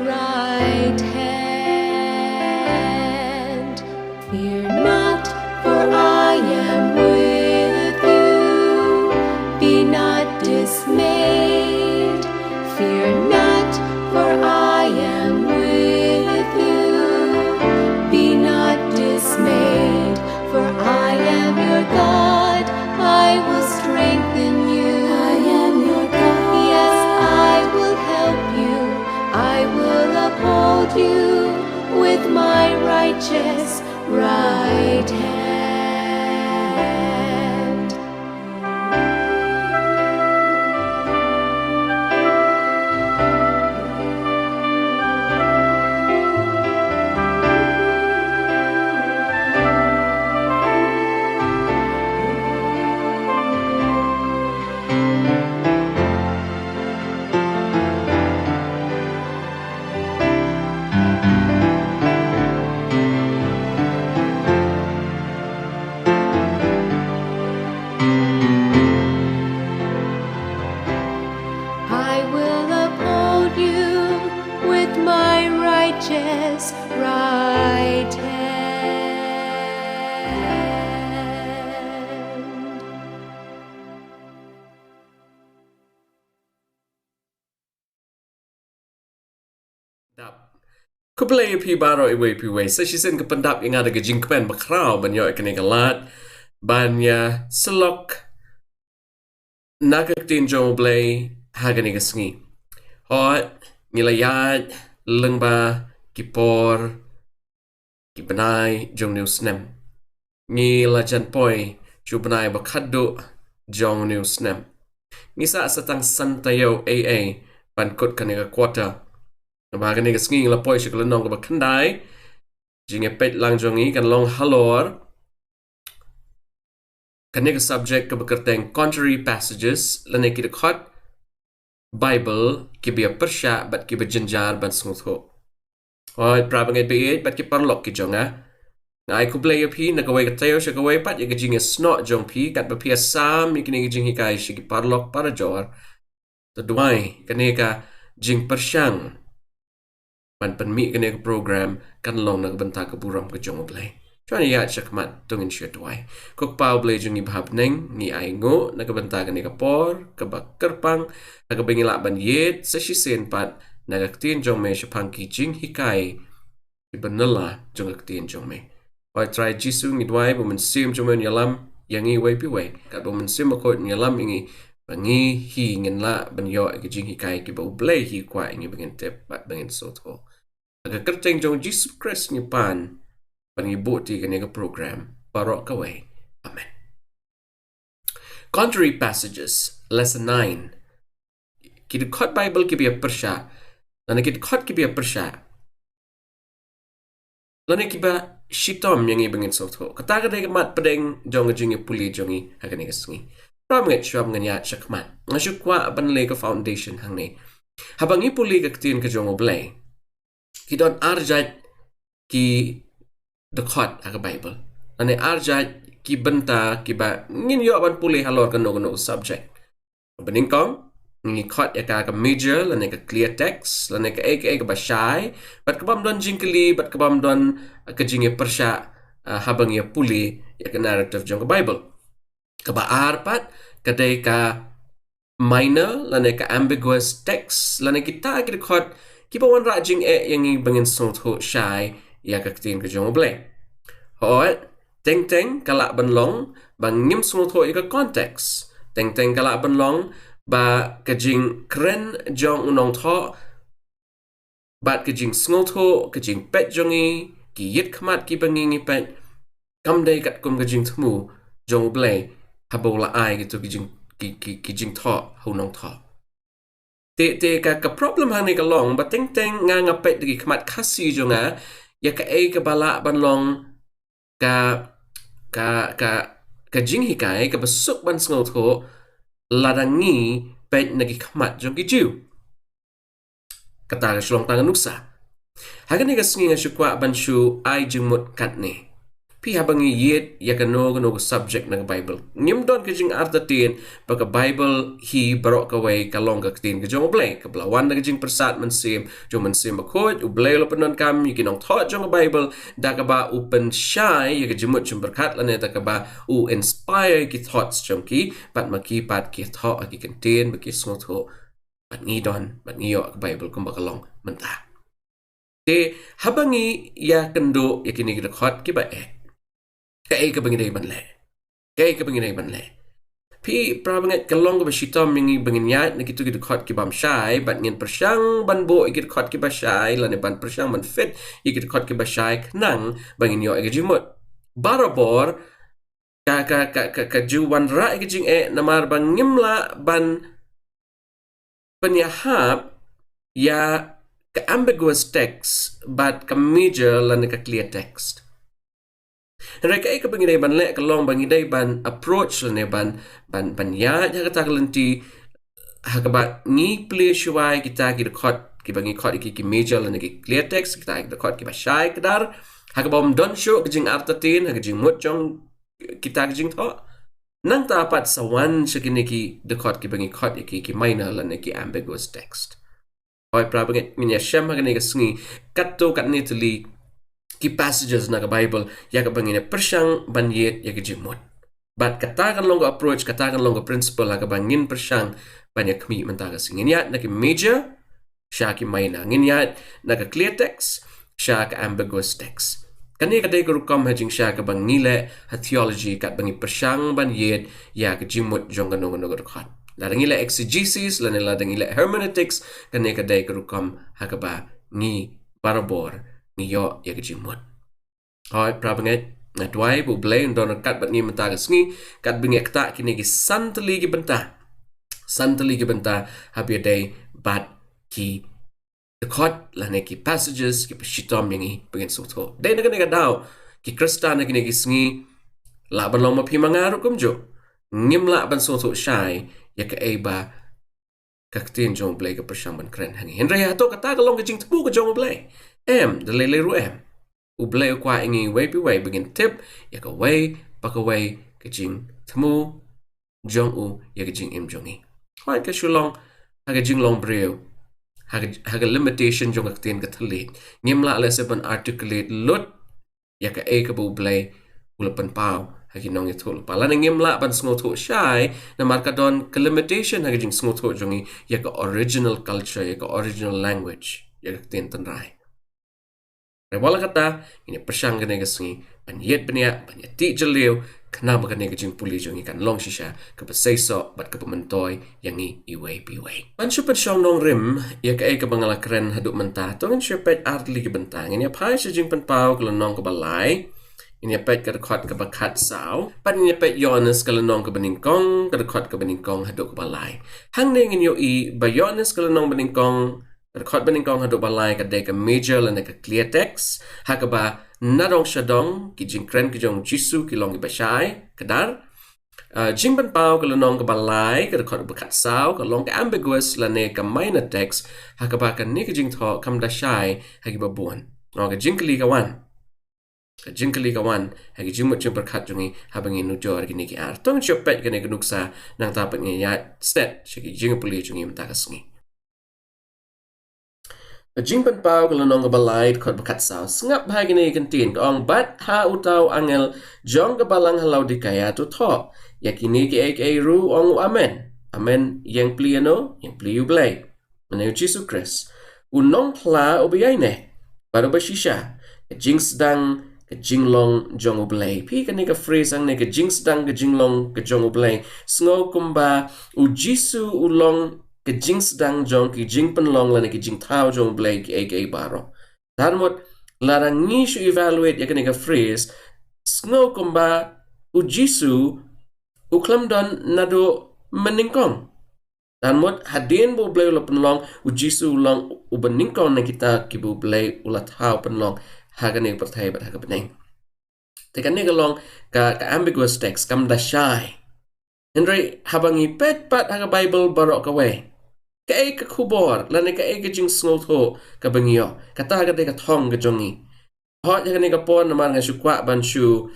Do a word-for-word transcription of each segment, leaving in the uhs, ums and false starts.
right hand. Fear not, for I am with you. Be not dismayed. Fear not, for I am with you. Be not dismayed, for I am your God. I will strengthen you. I am your God. Yes, I will help you. I will uphold you with my righteous right hand. I will uphold you with my righteous right hand. Dap. Khublei ïa phi baroh iwei pa iwei. Sa shisien ka pyndap ïa nga da ka jingkmen bakhraw ban ïoh ïa kane ka lad ban ïa syllok na ka ktien jong U Blei ha kane ka sngi. Hooid, ngi la ïaid lyngba ki por, ki bnai jong une u snem. Ngi la jan poi sha u bnai ba khatduh jong une u snem. Ngi sah sa tang san taïew ei ei ban kut kane ka quarter. Naba kane ka sngi ngi la poi sha ka lynnong kaba khyndai. Jingïapeit lang jong ngi kan long halor kane ka subject kaba kyrteng contrary passages, lane ki dkhot Bible kiba ïapyrshah bad kiba jynjar ban sngewthuh. Hooid, para bangeit ba ïeit bad ki paralok ki jong nga, nga ai khublei ïa phi na kawei ka taïew sha kawei pat ïa ka jingïasnoh jong phi katba phi ïasam ïa kine ki jinghikai sha ki paralok parajor. Te duwai kane ka jingpyrshang ban pynmih kane ka program kan long na ka bynta ka burom ka jong U Blei. To ngin ïaid shakhmat, to ngin shu duwai. Ko Kpa U Blei jong ngi ba ha bneng, ngi ainguh na ka bynta kane ka por kaba kyrpang ha kaba ngi lah ban ïeit sa shisien pat na ka ktien jong me shaphang ki jinghikai kiba nylla jong ka ktien jong me. Hooid Trai Jisu, ngi duwai ba U Mynsiem jong me un ïalam ïa ngi iwei pa iwei, katba U Mynsiem Bakhuid un ïalam ïa ngi, ba ngi hi ngin lah ban ïoh ïa ki jinghikai kiba U Blei hi u kwah ïa ngi ba ngin tip bad ba ngin sngewthuh. Ha ka kyrteng jong U Jisu Khrist ngi pan bad ngi buh ïa kane ka program baroh kawei. Amen. Contrary passages, lesson nine. Ki dkhot Bible kiba ïapyrshah, lane ki dkhot kiba ïapyrshah, lane kiba shitom ïa ngi ba ngin sngewthuh. Kata ka dei ka mat pdeng jong ka jingïapule jong ngi ha kane ka sngi. Para bangeit, shuwa ngin ïaid shakhmat, nga shu kwah ban leh ka foundation hangne. Haba ngi pule ka ktien ka jong U Blei, ki don ar jait ki dkhot ha ka Bible, lane ar jait ki bynta kiba ngin ïoh ban pule halor kano kano ka subject. Kaba nyngkong, ngi khot ïa ka ka major lane ka clear text, lane kaei kaei kaba shai bad kabym don jingkylli bad kabym don ka jingïapyrshah, ah, haba ngi ïapule ïa ka narrative jong ka Bible. Kaba ar pat ka dei ka minor lane ka ambiguous text, lane kita ki dkhot kiba wanrah jingeh ïa ngi ba ngin sngewthuh shai ïa ka ktien ka jong U Blei. Hooid, teng teng ka lah ban long ba ngim sngewthuh ïa ka context. Teng teng ka lah ban long ba ka jingkren jong u nongthoh bad ka jingsngewthuh, ka jingpeit jong ngi, ki ïit khmat kiba ngi ngi peit, kam dei katkum ka jingthmu jong U Blei haba u la ai kito ki jing, ki, ki, ki jingthoh ha u nongthoh. Te, te ka, ka problem hangne ka long ba teng teng nga nga peit da ki khmat Khasi jong nga ïa kaei kaba lah ban long ka, ka, ka, ka jinghikai kaba suk ban sngewthuh lada ngi peit na ki khmat jong ki Jiw. Kata ka shu long tang ka nuksa. Ha kane ka sngi nga shu kwah ban shu ai jingmut katne. Phi haba ngi ïeit ïa kano kano ka subject na ka Bible, ngim don ka jingartatien ba ka Bible hi baroh kawei ka long ka ktien ka jong U Blei, kaba la wan da ka jingpyrsad mynsiem jong U Mynsiem Bakhuid. U Blei u la pyndonkam ïa ki nongthoh jong ka Bible da kaba u pynshai ïa ka jingmut jingpyrkhat lane da kaba u inspire ki thoughts jong ki, bad ma ki pat ki thoh ha ki kyntien ba ki sngewthuh. Bad ngi don, bad ngi ïoh ka Bible kumba ka long mynta. Te haba ngi ïakynduh ïa kine ki dkhot kiba eh, kaei kaba ngi dei ban leh? Kaei kaba ngi dei ban leh? Phi para bangeit, ka long kaba shitom ïa ngi ba ngin ïaid na kito ki dkhot ki bym shai, bad ngin pyrshang ban buh ïa ki dkhot kiba shai lane ban pyrshang ban fit ïa ki dkhot kiba shai khnang ba ngin ïoh ïa ka jingmut. Barabor ka, ka, ka, ka, ka ju wanrah ïa ka jingeh namar ba ngim lah ban pynïahap ïa ka ambiguous text bad ka major lane ka clear text. Hynrei kaei kaba ngi dei ban leh ka long ba ngi dei ban approach lane ban, ban, ban ïaid ha kata ka lynti ha kaba ngi plie shuwa ïa kita ki dkhot kiba ngi khot ïa ki, ki major lane ki clear text, kita ki dkhot kiba shai kdar, ha kaba ym don shuh ka jingartatien ha ka jingmut jong kita ki jingthoh. Nangta pat sa wan sha kine ki dkhot kiba ngi khot ïa ki, ki minor lane ki ambiguous text. Hooid para bangeit, ngin ïashem ha kane ka sngi katto katne tylli ki passages na ka Bible ïa kaba ngin ïa pyrshang ban ïeit ïa ka jingmut. Bad kata kan long ka approach, kata kan long ka principle ha kaba ngin pyrshang ban ïa khmih mynta ka sngi. Ngin ïaid na ki major sha ki minor, ngin ïaid na ka clear text sha ka ambiguous text. Kane ka dei ka rukom ha jingshai kaba ngi leh ha theology, katba ngi pyrshang ban ïeit ïa ka jingmut jong kano kano ka dkhot. Lada ngi leh exegesis lane lada ngi leh hermeneutics, kane ka dei ka rukom ha kaba ngi barabor ngi ïoh ïa ka jingmut. Hooid para bangeit, nga duwai ba U Blei un don ryngkat bad ngi mynta ka sngi katba ngi ktah kine ki san tylli ki bynta, san tylli ki bynta haba ïadei bad ki dkhot lane ki passages kiba shitom ïa ngi ba ngin sngewthuh. Dei na kane ka daw, ki Khristan ha kine ki sngi, lah ban long ma phi ma nga ruh kumjuh, ngim lah ban sngewthuh shai ïa kaei ba ka ktien jong U Blei ka pyrshang ban kren ha ngi. Hynrei hato kata ka long ka jingthmu ka jong U Blei? Em, da lei lei ruh em. U Blei u kwah ïa ngi iwei pa iwei ba ngin tip ïa kawei pa kawei ka jingthmu jong u ïa ka jingim jong ngi. Hooid, ka shu long ha ka jinglong briew, ha ka, ha ka limitation jong ka ktien ka thylliej. Ngim lah lehse ban articulate lut ïa kaei kaba U Blei u la pynpaw ha ki nongïathuhlypa. Lane ngim lah ban sngewthuh shai namar ka don ka limitation ha ka jingsngewthuh jong ngi ïa ka original culture, ïa ka original language, ïa ka ktien tynrai. Hynrei wat la katta, ngin ïa pyrshang kane ka sngi ban ïeit bniah, ban ïa tih jylliew, khnang ba kane ka jingpule jong ngi kan long shisha kaba seisoh bad kaba myntoi ïa ngi iwei pa iwei. Ban shu pynshong nongrim ïa kaei kaba nga la kren haduh mynta, to ngin shu peit ar tylli ki bynta. Ngin ïa phai sha Jingpynpaw ka lynnong kaba lai, ngin ïa peit ka dkhot kaba khatsaw, bad ngin ïa peit Ïoannis ka lynnong kaba nyngkong, ka dkhot kaba nyngkong haduh kaba lai. Hangne ngin ïohi ba Ïoannis ka lynnong ba nyngkong, ka dkhot ba nyngkong haduh ba lai ka dei ka major lane ka clear text, ha kaba nadong shadong ki jingkren ki jong U Jisu ki long kiba shai kdar. Ah, Jingpynpaw ka lynnong kaba lai, ka dkhot ba khatsaw, ka long ka ambiguous lane ka minor text, ha kaba kane ka jingthoh kam da shai ha kiba bun. Nga ong ka jingkylli ka wan. Ka jingkylli ka wan ha ki jingmut jingpyrkhat jong ngi haba ngi nujor kine ki ar. To ngin shu peit kane ka nuksa, nangta pat ngin ïaid stet sha ki jingpule jong ngi mynta ka sngi. Ka Jingpynpaw ka lynnong kaba lai, dkhot ba khatsaw. Sngap bha ïa kine ki kyntien, ka ong, bad ha uta u angel jong ka balang ha Laodikaïa to thoh ïa kine kiei kiei ruh u ong u amen. Amen, ïeng pli ïano? Ïeng pli ïa U Blei, mane U Jisu Khrist, u nongphla uba ïaineh bad uba shisha, ka jingsdang ka jinglong jong U Blei. Phi, kane ka phrase hangne, ka jingsdang ka jinglong ka jong U Blei, sngew kumba U Jisu u long ka jingsdang jong ki jingpynlong lane ki jingthaw jong U Blei kiei kiei baroh. Tad mut lada ngi shu evaluate ïa kane ka phrase, sngew kumba U Jisu u khlem don naduh mynnyngkong. Tad mut hadien ba U Blei u la pynlong, U Jisu u long uba nyngkong na kita kiba U Blei u la thaw pynlong ha kane ka pyrthei bad ha ka bneng. Te kane ka long ka, ka ambiguous text, kam da shai. Hynrei haba ngi peit pat ha ka Bible baroh kawei, kaei ka khubor lane kaei ka jingsngewthuh kaba ngi ïoh? Kata ka dei ka thong ka jong ngi. hot ïa kane ka por namar ngan shu kwah ban shu,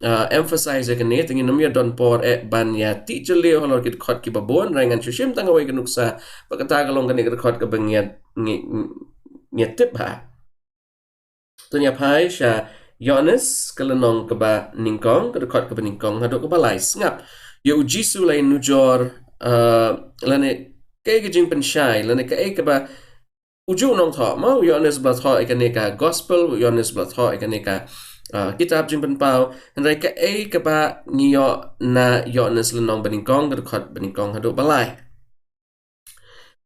uh, emphasize ïa kane, te ngin ym ïa don por eh ban ïa tih jylliew halor ki dkhot kiba bun, hynrei ngan shu shim tang kawei ka nuksa, ba kata ka long kane ka dkhot kaba ngi ïa, ngi, ngi ïa tip ha. To ngin ïa phai sha Ïoannis ka lynnong kaba nyngkong, ka dkhot kaba nyngkong haduh kaba lai. Sngap, ïa u Jisu la ïanujor, uh, lane kaei ka jingpynshai, lane kaei kaba u ju nongthoh, ma u Ïoannis ba la thoh ïa kane ka gospel, u Ïoannis ba la thoh ïa kane ka, uh, kitab Jingpynpaw, hynrei kaei kaba ngi ïoh na Ïoannis lynnong ba nyngkong, ka dkhot ba nyngkong haduh ba lai.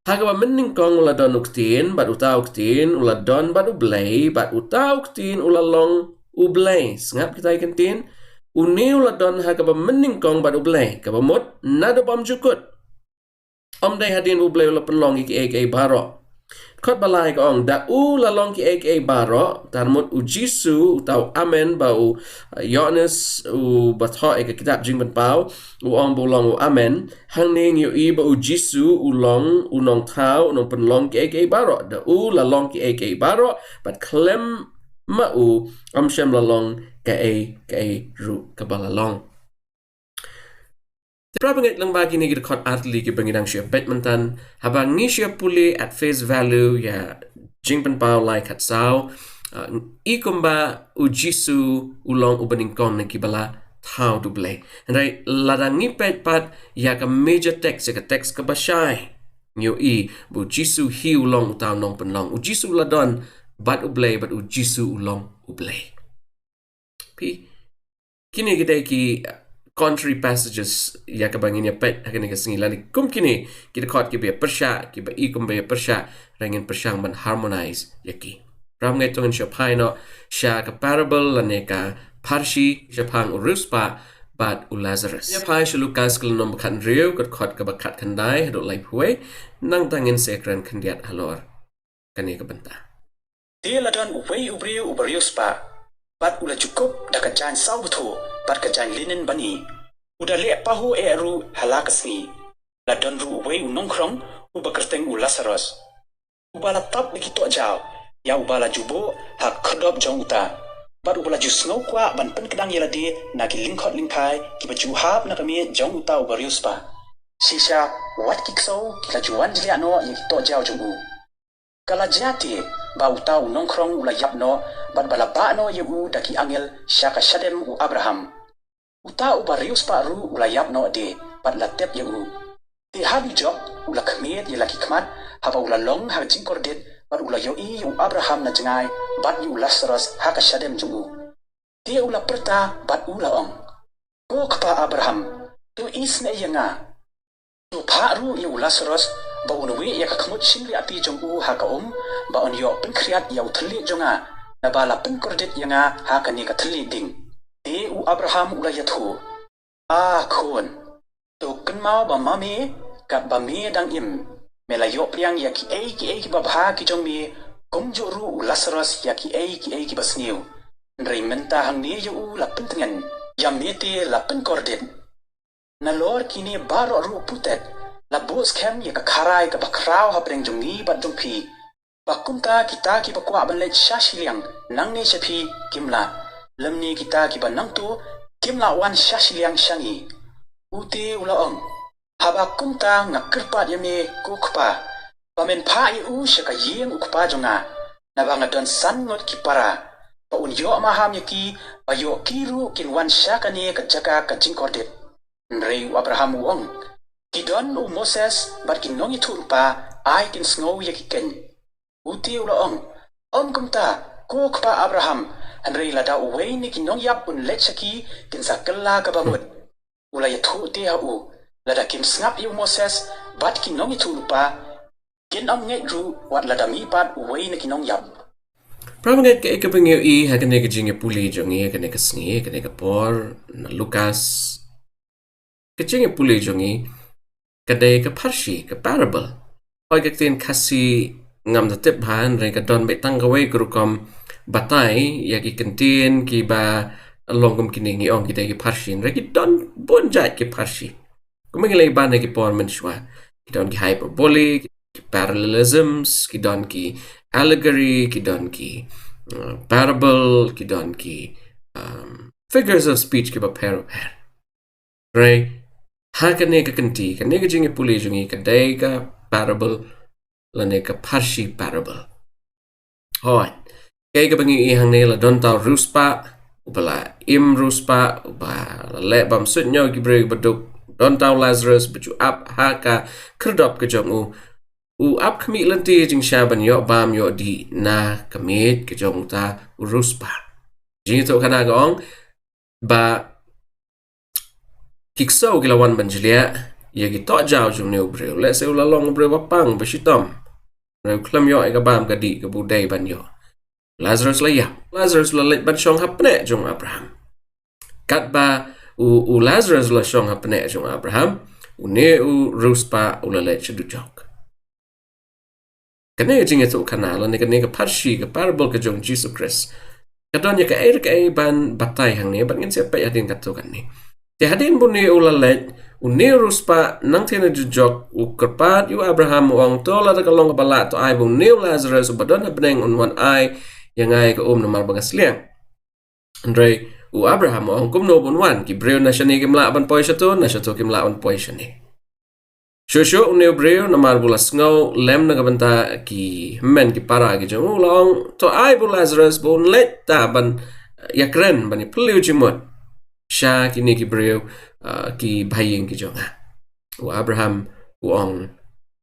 Ha kaba mynnyngkong u la don u Ktien, bad uta u Ktien u la don bad U Blei, bad uta u Ktien u la long U Blei. Sngap kita ki kyntien. Une u la don ha kaba mynnyngkong bad U Blei, kaba mut naduh bymjukut. Ym dei hadien U Blei u la pynlong ïa kiei kiei baroh. Dkhot ba lai ka ong, da u la long kiei kiei baroh, tarmut u Jisu, uta u Amen ba u, uh, Ïoannis uba thoh ïa ka kitab Jingpynpaw u ong ba u long u Amen. Hangne ngi ïohi ba u Jisu u long u Nongthaw, u nongpynlong kiei kiei baroh. Da u la long kiei kiei baroh, bad khlem ma u ym shym la long kaei kaei ruh kaba la long. Te para bangeit, lyngba kine ki dkhot artylli kiba ngi dang shu peit mynta, haba ngi shu pule at face value ïa Jingpynpaw lai khatsaw, uh, i kumba u Jisu u long uba nyngkong na kiba la thaw da U Blei. Hynrei lada ngi peit pat ïa ka major text, ïa ka text kaba shai, ngi ïohi ba u Jisu hi u long uta u nongpynlong. U Jisu u la don bad U Blei, bad u Jisu u long U Blei. Phi, kine ki dei ki, uh, contrary passages ïa kaba ngin ïa peit ha kane ka sngi, lane kum kine ki dkhot kiba ïa pyrshah, kiba i kumba ïa pyrshah, hynrei ngin pyrshang ban harmonize ïa ki. Para bangeit, to ngin shu phai noh sha ka parable lane ka pharshi shaphang u riewspah bad u Lazarus. Ïa phai sha Lukas ka lynnong ba khathynriew, ka dkhot kaba khatkhyndai haduh laiphew wei, nangta ngin sa kren khyndiat halor kane ka bynta. Te la don uwei u briew uba riewspah, bad u la ju kup da ka jaiñ saw bthuh bad ka jaiñ linen bani. U da leh pahuh eh ruh ha la ka sngi. La don ruh uwei u nongkhrong uba kyrteng u Lasarus, uba la tap da ki tohjaw, ïa uba la ju buh ha ka khyrdop jong uta, bad uba la ju sngew kwah ban pynkdang ïa lade na ki lyngkhot lyngkhai kiba ju hap na ka miej jong uta uba riewspah. Shisha wat ki ksew ki la ju wan jliah noh ïa ki tohjaw jong u. Ka la jia te ba uta u nongkhrong u la ïap noh, bad ba la bah noh ïa u da ki angel sha ka shadem u Abraham. Uta uba riewspah ruh u la ïap noh de, bad la tep ïa u. Te ha dujok u la khmied ïa la ki khmat, haba u la long ha ka jingkordit, bad u la ïohi ïa u Abraham na jngai, bad ïa u Lasarus ha ka shadem jong u. Te u la pyrta bad u la ong, Ko kpa Abraham, to isynei ïa nga. To phah ruh ïa u Lasarus ba un wieh ïa ka khmut shynriahti jong u ha ka um, ba un ïoh pynkhriat ïa u thylliej jong nga, naba la pynkordit ïa nga ha kane ka thylliej ding. Te u Abraham u la ïathuh, A khun, to kynmaw ba ma me, katba me dang im, me la ïoh pdiang ïa kiei kiei kiba bha ki jong me, kumjuh ruh u Lasarus ïa kiei kiei kiba sniew. Hynrei mynta hangne ïa u la pyntngen, ïa me te la pynkordit. Nalor kine baroh ruh putet, la buh skhem ïa ka kharai kaba khraw hapdeng jong ngi bad jong phi. Ba kumta kita kiba kwah ban leit sha shiliang nangne sha phi kim lah, lymne kita kiba nangto kim lah wan sha shiliang sha ngi. U te u la ong, Haba kumta nga kyrpad ïa me ko kpa, ba men phah ïa u sha ka ïing u kpa jong nga, naba nga don san ngut ki para, ba un ïoh maham ïa ki, ba ïoh ki ruh kin wan sha kane ka jaka ka jingkordit. Hynrei u Abraham u ong, Ki don u Moses bad ki nongïathuhlypa, ai kin sngew ïa ki keiñ. U te u la ong, Ym kumta, ko kpa Abraham, hynrei lada uwei na ki nongïap un leit sha ki, kin sa kylla kaba mut. U la ïathuh te ha u, Lada kim sngap ïa u Moses bad ki nongïathuhlypa, kin ym ngeit ruh wat lada mih pat uwei na ki nongïap. Para bangeit, kaei kaba ngi ïohi ha kane ka jingïapule jong ngi, ha kane ka sngi, ha kane ka por, na Lukas, ka jingïapule jong ngi ka dei ka pharshi, ka parable. Hooid, ka ktien Khasi ngam da tip bha, hynrei ka don beit tang kawei ka rukom batai ïa ki kyntien kiba long kum kine, ngi ong ki dei ki pharshi, hynrei ki don bun jait ki pharshi. Kumba ngi la ïa ban ha ki por mynshuwa, ki don ki hyperbole, ki parallelisms, ki don ki allegory, ki don ki, uh, parable, ki don ki, um, figures of speech kiba pher pher. Hynrei ha kane ka kynti, kane ka jingïapule jong ngi ka dei ka parable lane ka pharshi parable. Hooid. Kaei kaba ngi ïohi hangne, la don uta u riewspah uba la im riewspah, uba la leh bamsuk ñiew ki briew kiba duk. Don uta u Lazarus ba ju ap ha ka khyrdop ka jong u. U ap khmih lynti jingshisha ban ïoh bam ïoh dih na ka miej ka jong uta u riewspah. Jingïathuhkhana ka ong ba ki ksew ki la wan ban jliah ïa ki tohjaw jong une u briew. Lehse u la long u briew ba pang ba shitom. Hynrei u khlem ïoh ïa ka bam ka dih kaba u dei ban ïoh. Lazarus la ïap. Lazarus la leit ban shong ha pneh jong u Abraham. Katba u, u Lazarus la shong ha pneh jong u Abraham, une u riewspah u la leit sha dujok. Kane ka jingïathuhkhana lane kane ka pharshi, ka parable ka jong u Jisu Khrist, ka don ïa kaei re kaei ban batai hangne, bad ngin sa peit hadien katto katne. Te hadien ba une u la leit, une u riewspah nangtei na dujok u kyrpad ïa u Abraham, u ong, to lada ka long kaba lah, to ai ba une u Lazarus uba don ha bneng un wan ai ïa nga ïa ka um namar ba nga sliang. Hynrei u Abraham u ong, kumno ban wan? Ki briew na shane kim lah ban poi shato, na shato kim lah ban poi shane. Shuh shuh une u briew namar ba u la sngew lem na ka bynta ki hynmen ki para ki jong u, u la ong, to ai ba u Lazarus ba un leit ta ban ïakren, ban ïaphylliew jingmut sha kine ki briew, uh, ki bahaïing ki jong nga. U Abraham u ong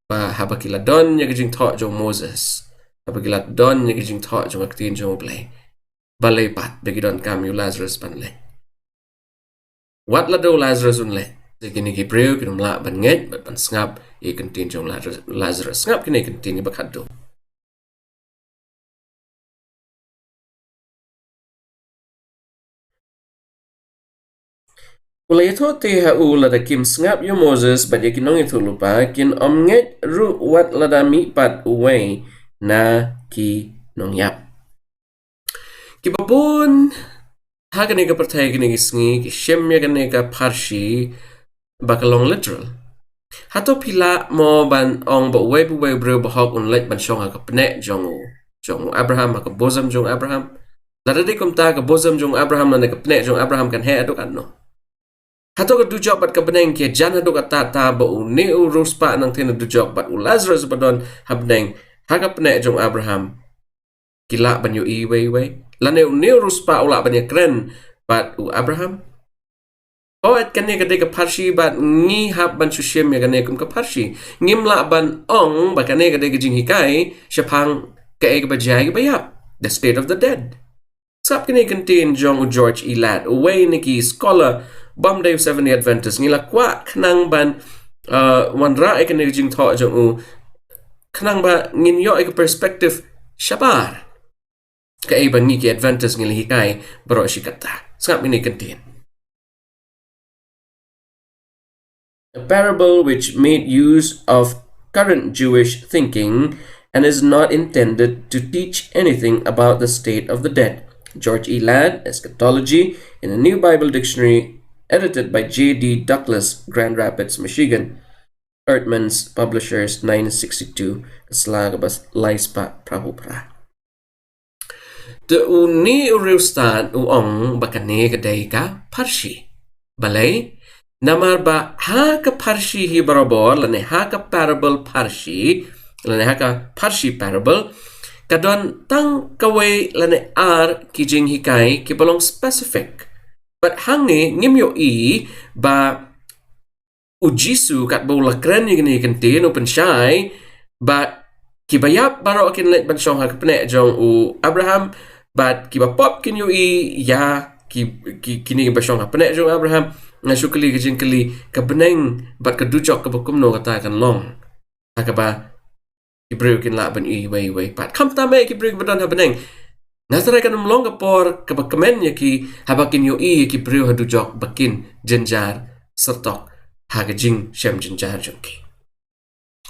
ba haba ki la don ïa ka jingthoh jong u Moses, haba ki la don ïa ka jingthoh jong ka ktien jong U Blei, balei pat ba ki donkam ïa u Lazarus ban leit? Wat lada u Lazarus un leit, te kine ki briew kin ym lah ban ngeit bad ban sngap ïa ka ktien jong u Lazarus. Lazarus. Sngap kine ki ktien kiba khatduh. U la ïathuh te ha u, lada kim sngap ïa u Moses bad ïa ki nongïathuhlypa, kin ym ngeit ruh wat lada mih pat uwei na ki nongïap. Kiba bun ha kane ka pyrthei kine ki sngi ki shim ïa kane ka pharshi ba ka long literal. Hato phi lah mo ban ong ba uwei pa uwei u briew bahok un leit ban shong ha ka pneh jong u, jong u Abraham, ha ka bosom jong u Abraham? Lada dei kumta, ka bosom jong u Abraham lane ka pneh jong u Abraham kan heh haduh katno? Hato ka dujok bad ka bneng ki jan haduh katta ta ba une u riewspah nangtei na dujok bad u Lazarus ba don ha bneng, ha ka pneh jong u Abraham, ki lah ban ïohi iwei iwei? Lane une u riewspah u lah ban ïakren bad u Abraham? Hooid, kane ka dei ka pharshi bad ngi hap ban shu shim ïa kane kum ka pharshi. Ngim lah ban ong ba kane ka dei ka jinghikai shaphang kaei kaba jia ïa kiba ïap, the state of the dead. Sngap kine ki ktien jong u George E. Ladd, uwei na ki scholar bym dei u Seventh Day Adventist. Ngi la kwah khnang ban, uh, wanrah ïa kane ka jingthoh jong u khnang ba ngin ïoh ïa ka perspective shabar. Kaei ba ngi ki Adventist ngi la hikai baroh shi katta. Sngap kine ki ktien. A parable which made use of current Jewish thinking and is not intended to teach anything about the state of the dead. George E. Ladd, Eschatology in a New Bible Dictionary, edited by J D Douglas, Grand Rapids, Michigan. Eerdmans Publishers, nineteen sixty-two, ka sla kaba lai spah phra phew phra. Te une u riewstad u ong ba kane ka dei ka pharshi. Balei? Namar ba ha ka pharshi hi barabor, lane ha ka parable pharshi, lane ha ka pharshi parable, ka don tang kawei lane ar ki jinghikai kiba long specific. Bad hangne ngim ïohi ba u Jisu katba u la kren ïa kine ki ktien u pynshai ba kiba ïap baroh kin leit ban shong ha ka pneh jong u Abraham, bad kiba pop kin ïohi ïa ki, ki, kine kiba shong ha pneh jong u Abraham. Nga shu kylli ka jingkylli, ka bneng bad ka dujok kaba kumno kata kan long ha kaba ki briew kin lah ban ïohi iwei iwei pat? Khamtam eh ki briew kiba don ha bneng. Nga tharai kan ym long ka por kaba kmen ïa ki haba kin ïohi ïa ki briew ha dujok ba kin jynjar syrtok ha ka jingshem jynjar jong ki.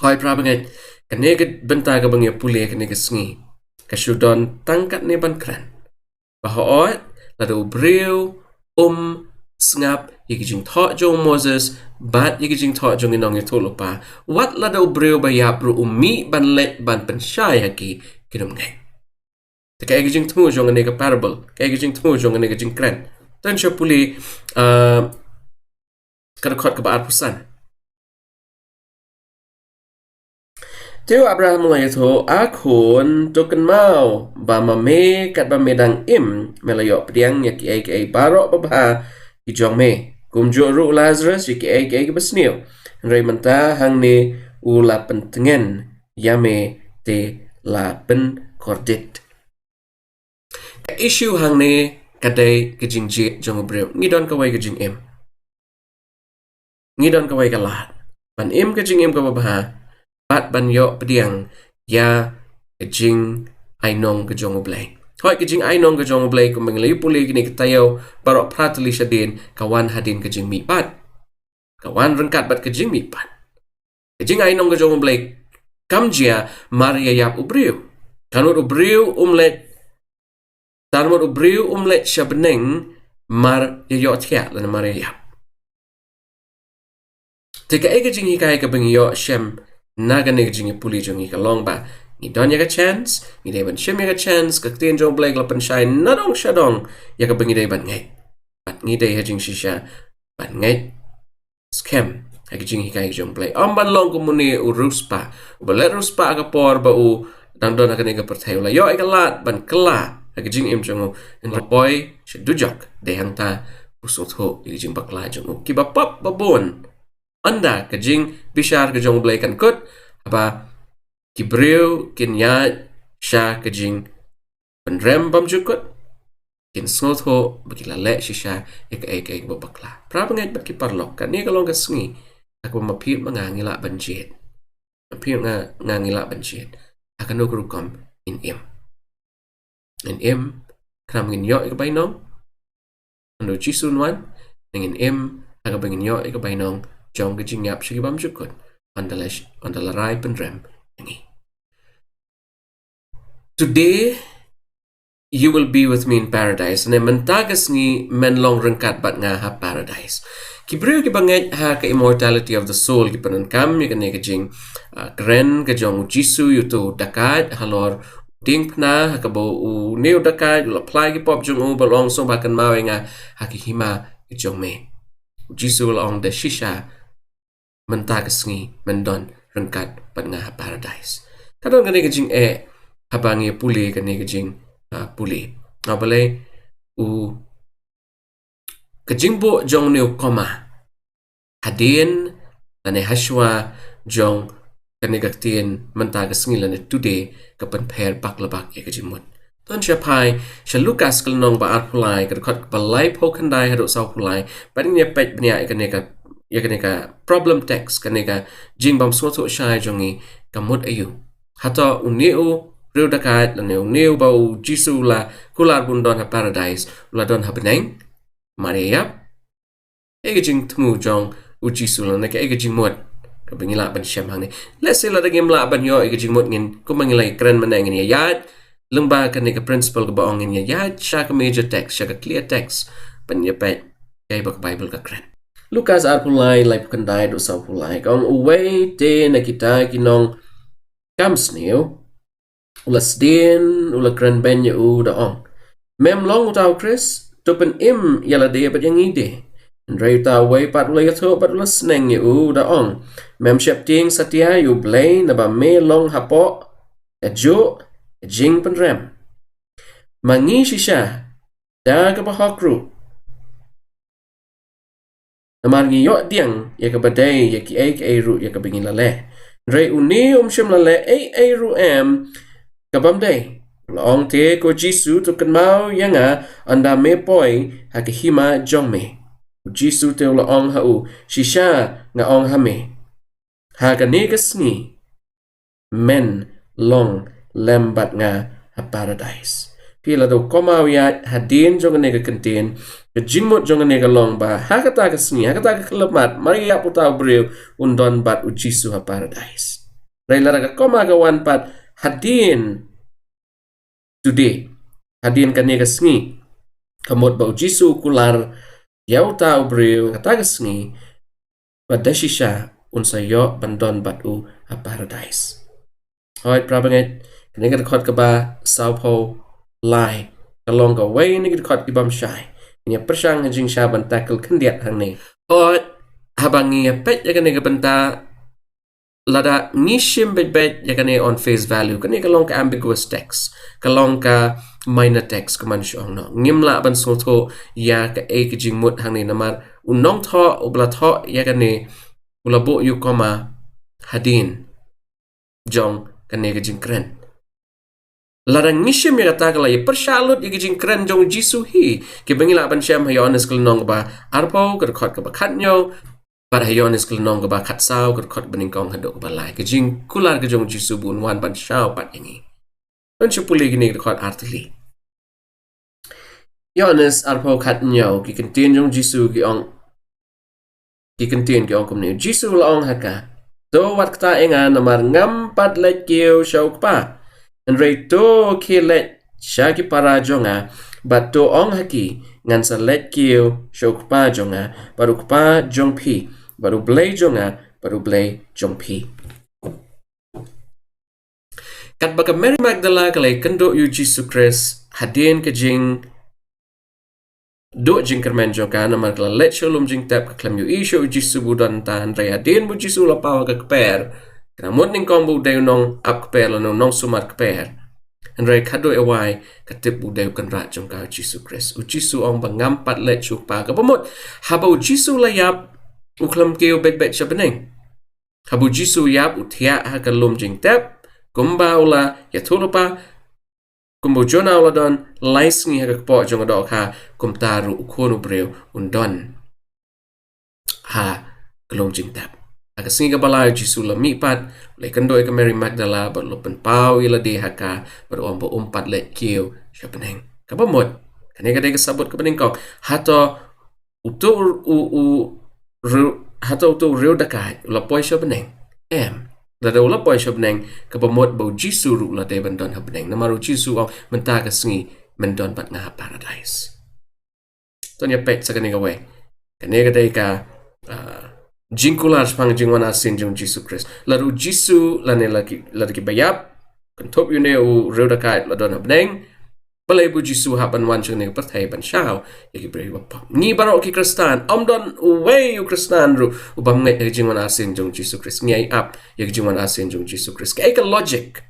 Hooid para bangeit, kane ka bynta kaba ngi ïa pule kane ka sngi ka shu don tang katne ban kren. Ba hooid, lada u briew um sngap ïa ki jingthoh jong u Moses bad ïa ki jingthoh jong ki nongïathuhlypa, wat lada u briew ba ïap ruh u mih ban leit ban pynshai ha ki, kin ym ngeit. Te kaei ka jingthmu jong kane ka parable, kaei ka jingthmu jong kane ka jingkren. Tan sha pule, ah, ka dkhot kaba arphew san. Te u Abraham u la ïathuh, a khun, to kynmaw ba ma me katba me dang im, me la ïoh pdiang ïa kiei kiei baroh babha ki jong me, kumjuh ruh u Lazarus ïa kiei kiei kiba sniew. Hynrei mynta hangne u la pyntngen ïa me te la pynkordit. Ka issue hangne ka dei ka jingjied jong u briew. Ngi don kawei ka jingim. Ngi don kawei ka lad ban im ka jingim kaba bha bad ban ïoh pdiang ïa ka jingainong ka jong U Blei. Hooid, ka jingainong ka jong U Blei kumba ngi la ïohi pule kine ki taïew baroh phra tylli shadien ka wan hadien ka jingmihpat. Ka wan ryngkat bad ka jingmihpat. Ka jingainong ka jong U Blei kam jia mar ïa ïap u briew. Kan mut u briew um leit, kan mut u briew um leit sha bneng mar ïa ïohthiah lane mar ïa ïap. Te kaei ka jinghikai kaba ngi ïoh shem na kane ka jingïapule jong ngi ka long ba ngi don ïa ka chance, ngi dei ban shem ïa ka chance, ka ktien jong U Blei ka la pynshai nadong shadong ïa kaba ngi dei ban ngeit. Bad ngi dei ha jingshisha ban ngeit skhem ha ka jinghikai jong U Blei. Ym ban long kum une u riewspah uba leit riewspah ha ka por ba u dang don ha kane ka pyrthei, u la ïoh ïa ka lad ban kylla ha ka jingim jong u, hynrei u poi sha dujok. Dei hangta u sngewthuh ïa ka jingbakla jong u. Kiba pop ba bun, ynda ka jingbishar ka jong U Blei kan kut, haba ki briew kin ïaid sha ka jingpynrem bymjukut, kin sngewthuh ba ki la leh shisha ïa kaei kaei kaba bakla. Para bangeit bad ki paralok, kane ka long ka sngi ha kaba ma phi ma nga ngi lah ban jied. Ma phi ma nga ngi lah ban jied ha kano ka rukom ngin im. Ngin im khnang ba ngin ïoh ïa ka bainong ynda U Jisu un wan, ne ngin im ha kaba ngin ïoh ïa ka bainong jong ka jingïap sha ki bymjukut ynda la sh-, ynda la rai pynrem ïa ngi. Today you will be with me in paradise. Ne mynta ka sngi men long ryngkat bad nga ha paradise. Ki briew kiba ngeit ha ka immortality of the soul ki pyndonkam ïa kane ka jing, ah, kren ka jong U Jisu ïa uto u dakaid halor diengphna ha kaba une u dakaid u la phla ïa ki pop jong u bad u la ong, sngewbha kynmaw ïa nga ha ka hima ka jong me. U Jisu u la ong, da shisha mynta ka sngi men don ryngkat bad nga ha paradise. Ka don kane ka jingeh haba ngi pule kane ka jing, ah, pule. Nga balei u ka jingbuh jong une u comma hadien lane hashwa jong kane ka ktien mynta ka sngi lane today ka pynpher bak la bak ïa ka jingmut. Ton sha phai sha Lukas ka lynnong ba arphew lai, ka dkhot ba laiphew khyndai haduh sawphew lai, bad ngin ïa peit bniah ïa kane ka, ïa kane ka problem text, kane ka jingbymsngewthuh shai jong ngi, ka mut aïu. Hato une u riew dakaid lane une uba U Jisu u la kular ba un don ha paradise u la don ha bneng mar ïa ïap? Kaei ka jingthmu jong U Jisu lane kaei ka jingmut kaba ngi lah ban shem hangne? Let's say lada ngim lah ban ïoh ïa ka jingmut, ngin, kumba ngi la kren mynne, ngin ïa ïaid lyngba kane ka principle kaba ong ngin ïa ïaid sha ka major text, sha ka clear text, ban ïa peit kaei ba ka Bible ka kren. Lukas arphew lai, laiphew khyndai haduh sawphew lai, ka ong, uwei te na kita ki nongkam sniew u la sdien, u la kren beiñ ïa u da ong, mem long uta u Khrist? To pynim ïa lade bad ïa ngi de. Hynrei uta uwei pat u la ïathuh bad u la sneng ïa u da ong, mem sheptieng satia ïa U Blei, naba me long hapoh kajuh ka jingpynrem. Ma ngi shisha da kaba hok ruh, namar ngi ïoh pdiang ïa kaba dei ïa kiei kiei ruh ïa kaba ngi la leh. Hynrei une um shym la leh ei ei ruh em ka bym dei. U la ong te, ko Jisu, to kynmaw ïa nga ynda me poi ha ka hima jong me. U Jisu te u la ong ha u, shisha nga ong ha me, ha kane ka sngi men long lem bad nga ha paradise. Phi la dei u comma u ïaid hadien jong kane ka kyntien, ka jingmut jong kane ka long ba ha kata ka sngi, ha kata ka khyllipmat, mar ïa ïap uta u briew, un don bad U Jisu ha paradise. Hynrei lada ka comma ka wan pat hadien today, hadien kane ka sngi, ka mut ba U Jisu u kular ïa uta u briew kata ka sngi, ba da shisha un sa ïoh ban don bad u ha paradise. Hooid, para bangeit, kane ka dkhot kaba sawphew lai, ka long kawei na ki dkhot ki bym shai. Ngin ïa pyrshang ha jingshisha ban tackle khyndiat hangne. Hooid, haba ngi ïa peit ïa kane ka bynta, lada ngi shim beit beit ïa kane on face value, kane ka long ka ambiguous text, ka long ka minor text, kumno shu ong noh. Ngim lah ban sngewthuh ïa kaei ka jingmut hangne namar u nongthoh, uba la thoh ïa kane, u la buh ïa u comma hadien jong kane ka jingkren. Lada ngi shim ïa kata, ka la ïa pyrshah lut ïa ka jingkren jong u Jisu hi, kiba ngi lah ban shem ha Ïoannis ka lynnong kaba arphew, ka dkhot kaba khathynñiew, bad ha Ïoannis ka lynnong kaba khatsaw, ka dkhot kaba nyngkong haduh kaba lai. Ka jingkular ka jong u Jisu ba un wan ban shaw pat ïa ngi. Ngan shu pule kine ki dkhot artylli. Ïoannis arphew khathynñiew, ki ktien jong u Jisu ki ong, ki ktien ki ong kumne. U Jisu u la ong ha ka, to wat ktah ïa nga namar ngam pat leit kiew sha u Kpa. Hynrei to khie leit sha ki para jong nga, bad to ong ha ki, ngan sa leit kiew sha u Kpa jong nga bad u Kpa jong phi, bad u Blei jong nga bad u Blei jong phi. Katba ka Mary Magdala ka la ïakynduh ïa u Jisu Khrist hadien ka jingduh jingkyrmen jong ka, namar ka la leit sha lum jingtep, ka khlem ïohi shuh ïa u Jisu ba u don hangta. Hynrei hadien ba u Jisu u la paw ha ka kper, ka la mut nyngkong ba u dei u nongap kper lane u nongsumar kper. Hynrei ka duh ïa wai, ka tip ba u dei u kynrad jong ka, u Jisu Khrist. U Jisu u ong ba ngam pat leit sha u Kpa. Kaba mut, haba u Jisu u la ïap, u khlem kiew beit beit sha bneng. Haba u Jisu u ïap, u thiah ha ka lum jingtep, kumba u la ïathuhlypa, kumba u Jonah u la don lai sngi ha ka kpoh jong ka dohkha, kumta ruh u Khun u briew un don ha ka lum jingtep. Ha ka sngi kaba lai u Jisu u la mihpat, u la ïakynduh ïa ka Mary Magdala, bad u la pynpaw ïa lade ha ka, bad u ong ba um pat leit kiew sha bneng. Kaba mut, kane ka dei ka sabut kaba nyngkong. Hato uto u, u, u, riew, hato uto u riew dakait u la poi sha bneng? Em. Lada u la poi sha bneng, kaba mut ba u Jisu ruh u la dei ban don ha bneng. Namar u Jisu u ong, mynta ka sngi men don bad nga ha Paradise. To ngin ïa peit sa kane kawei. Kane ka dei ka, ah, jingkular shaphang jingwan arsien jong u Jisu Khrist. Lada u Jisu lane lada ki, lada kiba ïap, kynthup ïa une u riew dakait la don ha bneng, balei ba u Jisu u hap ban wan sha kane ka pyrthei ban shaw ïa ki briew ba pop? Ngi baroh ki Khristan, ym don uwei u Khristan ruh u bym ngeit ïa ka jingwan arsien jong u Jisu Khrist. Ngi ïai ap ïa ka jingwan arsien jong u Jisu Khrist. Kaei ka logic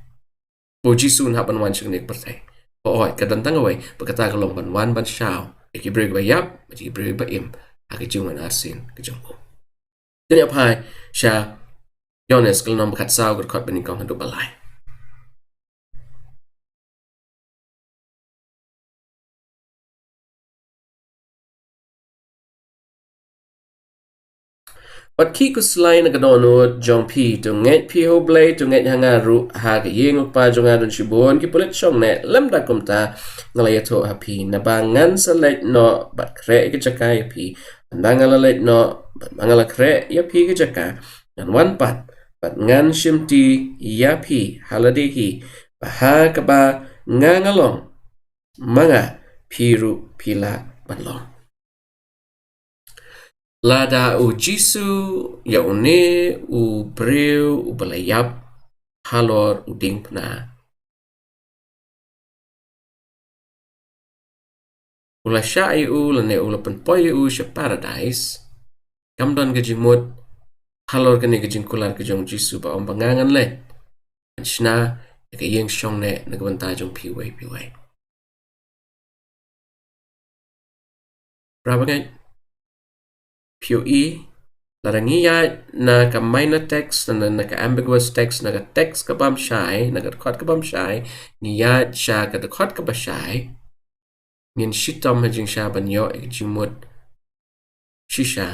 ba u Jisu un hap ban wan sha kane ka pyrthei? Hooid, ka don tang kawei, ba kata ka long ban wan ban shaw ïa ki briew ba ïap bad ïa ki briew ba im ha ka jingwan arsien ka jong u. Ngin ïa phai sha Ïoannis ka lynnong ba khatsaw, ka dkhot ba nyngkong haduh ba lai. Wat khih khuslai na ka dohnud jong phi, to ngeit phi ha U Blei, to ngeit ha nga ruh. Ha ka ïing U Kpa jong nga don shibun ki pulit shongneh, lymda kumta nga la ïathuh ha phi. Naba ngan sa leit noh bad khreh ïa ka jaka ïa phi. Haba nga la leit noh bad ba nga la khreh ïa phi ka jaka, ngan wan pat bad ngan shimti ïa phi ha lade hi, ba ha kaba nga nga long ma nga, phi ruh phi lah ban long. Lada u Jisu ïa une u briew uba la ïap halor u diengphna u la shah ïa u lane u la pynpoi ïa u sha Paradise, kam don ka jingmut halor kane ka jingkular ka jong u Jisu ba ong ba nga ngan leit ban shna ïa ka ïing shongneh na ka bynta jong phi uwei pa uwei. Para bangeit, phi ïohi, lada ngi ïaid na ka minor text, na, na ka ambiguous text, na ka text ka bym shai, na ka dkhot ka bym shai, ngi ïaid sha ka dkhot kaba shai, ngin shitom ha jingshisha ban ïoh ïa ka jingmut shisha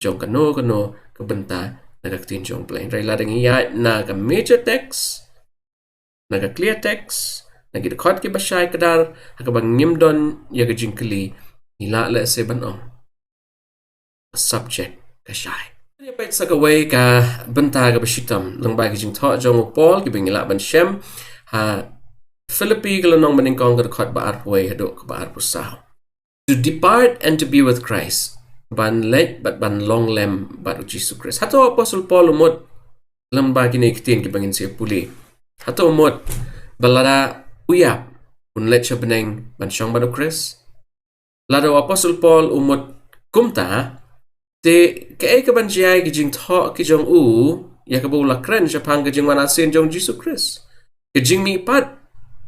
jong kano kano ka bynta na ka ktien jong U Blei. Hynrei lada ngi ïaid na ka major text, na ka clear text, na ki dkhot kiba shai kdar, ha kaba ngim don ïa ka jingkylli, ngi lah lehse ban ong ka subject ka shai. Ngi peit sa kawei ka bynta kaba shitom lyngba ki jingthoh jong u Paul kiba ngi lah ban shem ha Philippi ka lynnong ba nyngkong, ka dkhot ba arphew wei haduh kaba arphew saw. To depart and to be with Christ. Ban leit bad ban long lem bad u Jisu Khrist. Hato u Apostol Paul u mut, lyngba kine ki ktien kiba ngin sa pule, hato u mut ba lada u ïap, un leit sha bneng ban shong bad u Khrist. Lada u Apostol Paul u mut kumta, te kaei kaban jia ïa ki jingthoh ki jong u, ïa kaba u la kren shaphang ka jingwan arsien jong u Jisu Khrist, ka jingmihpat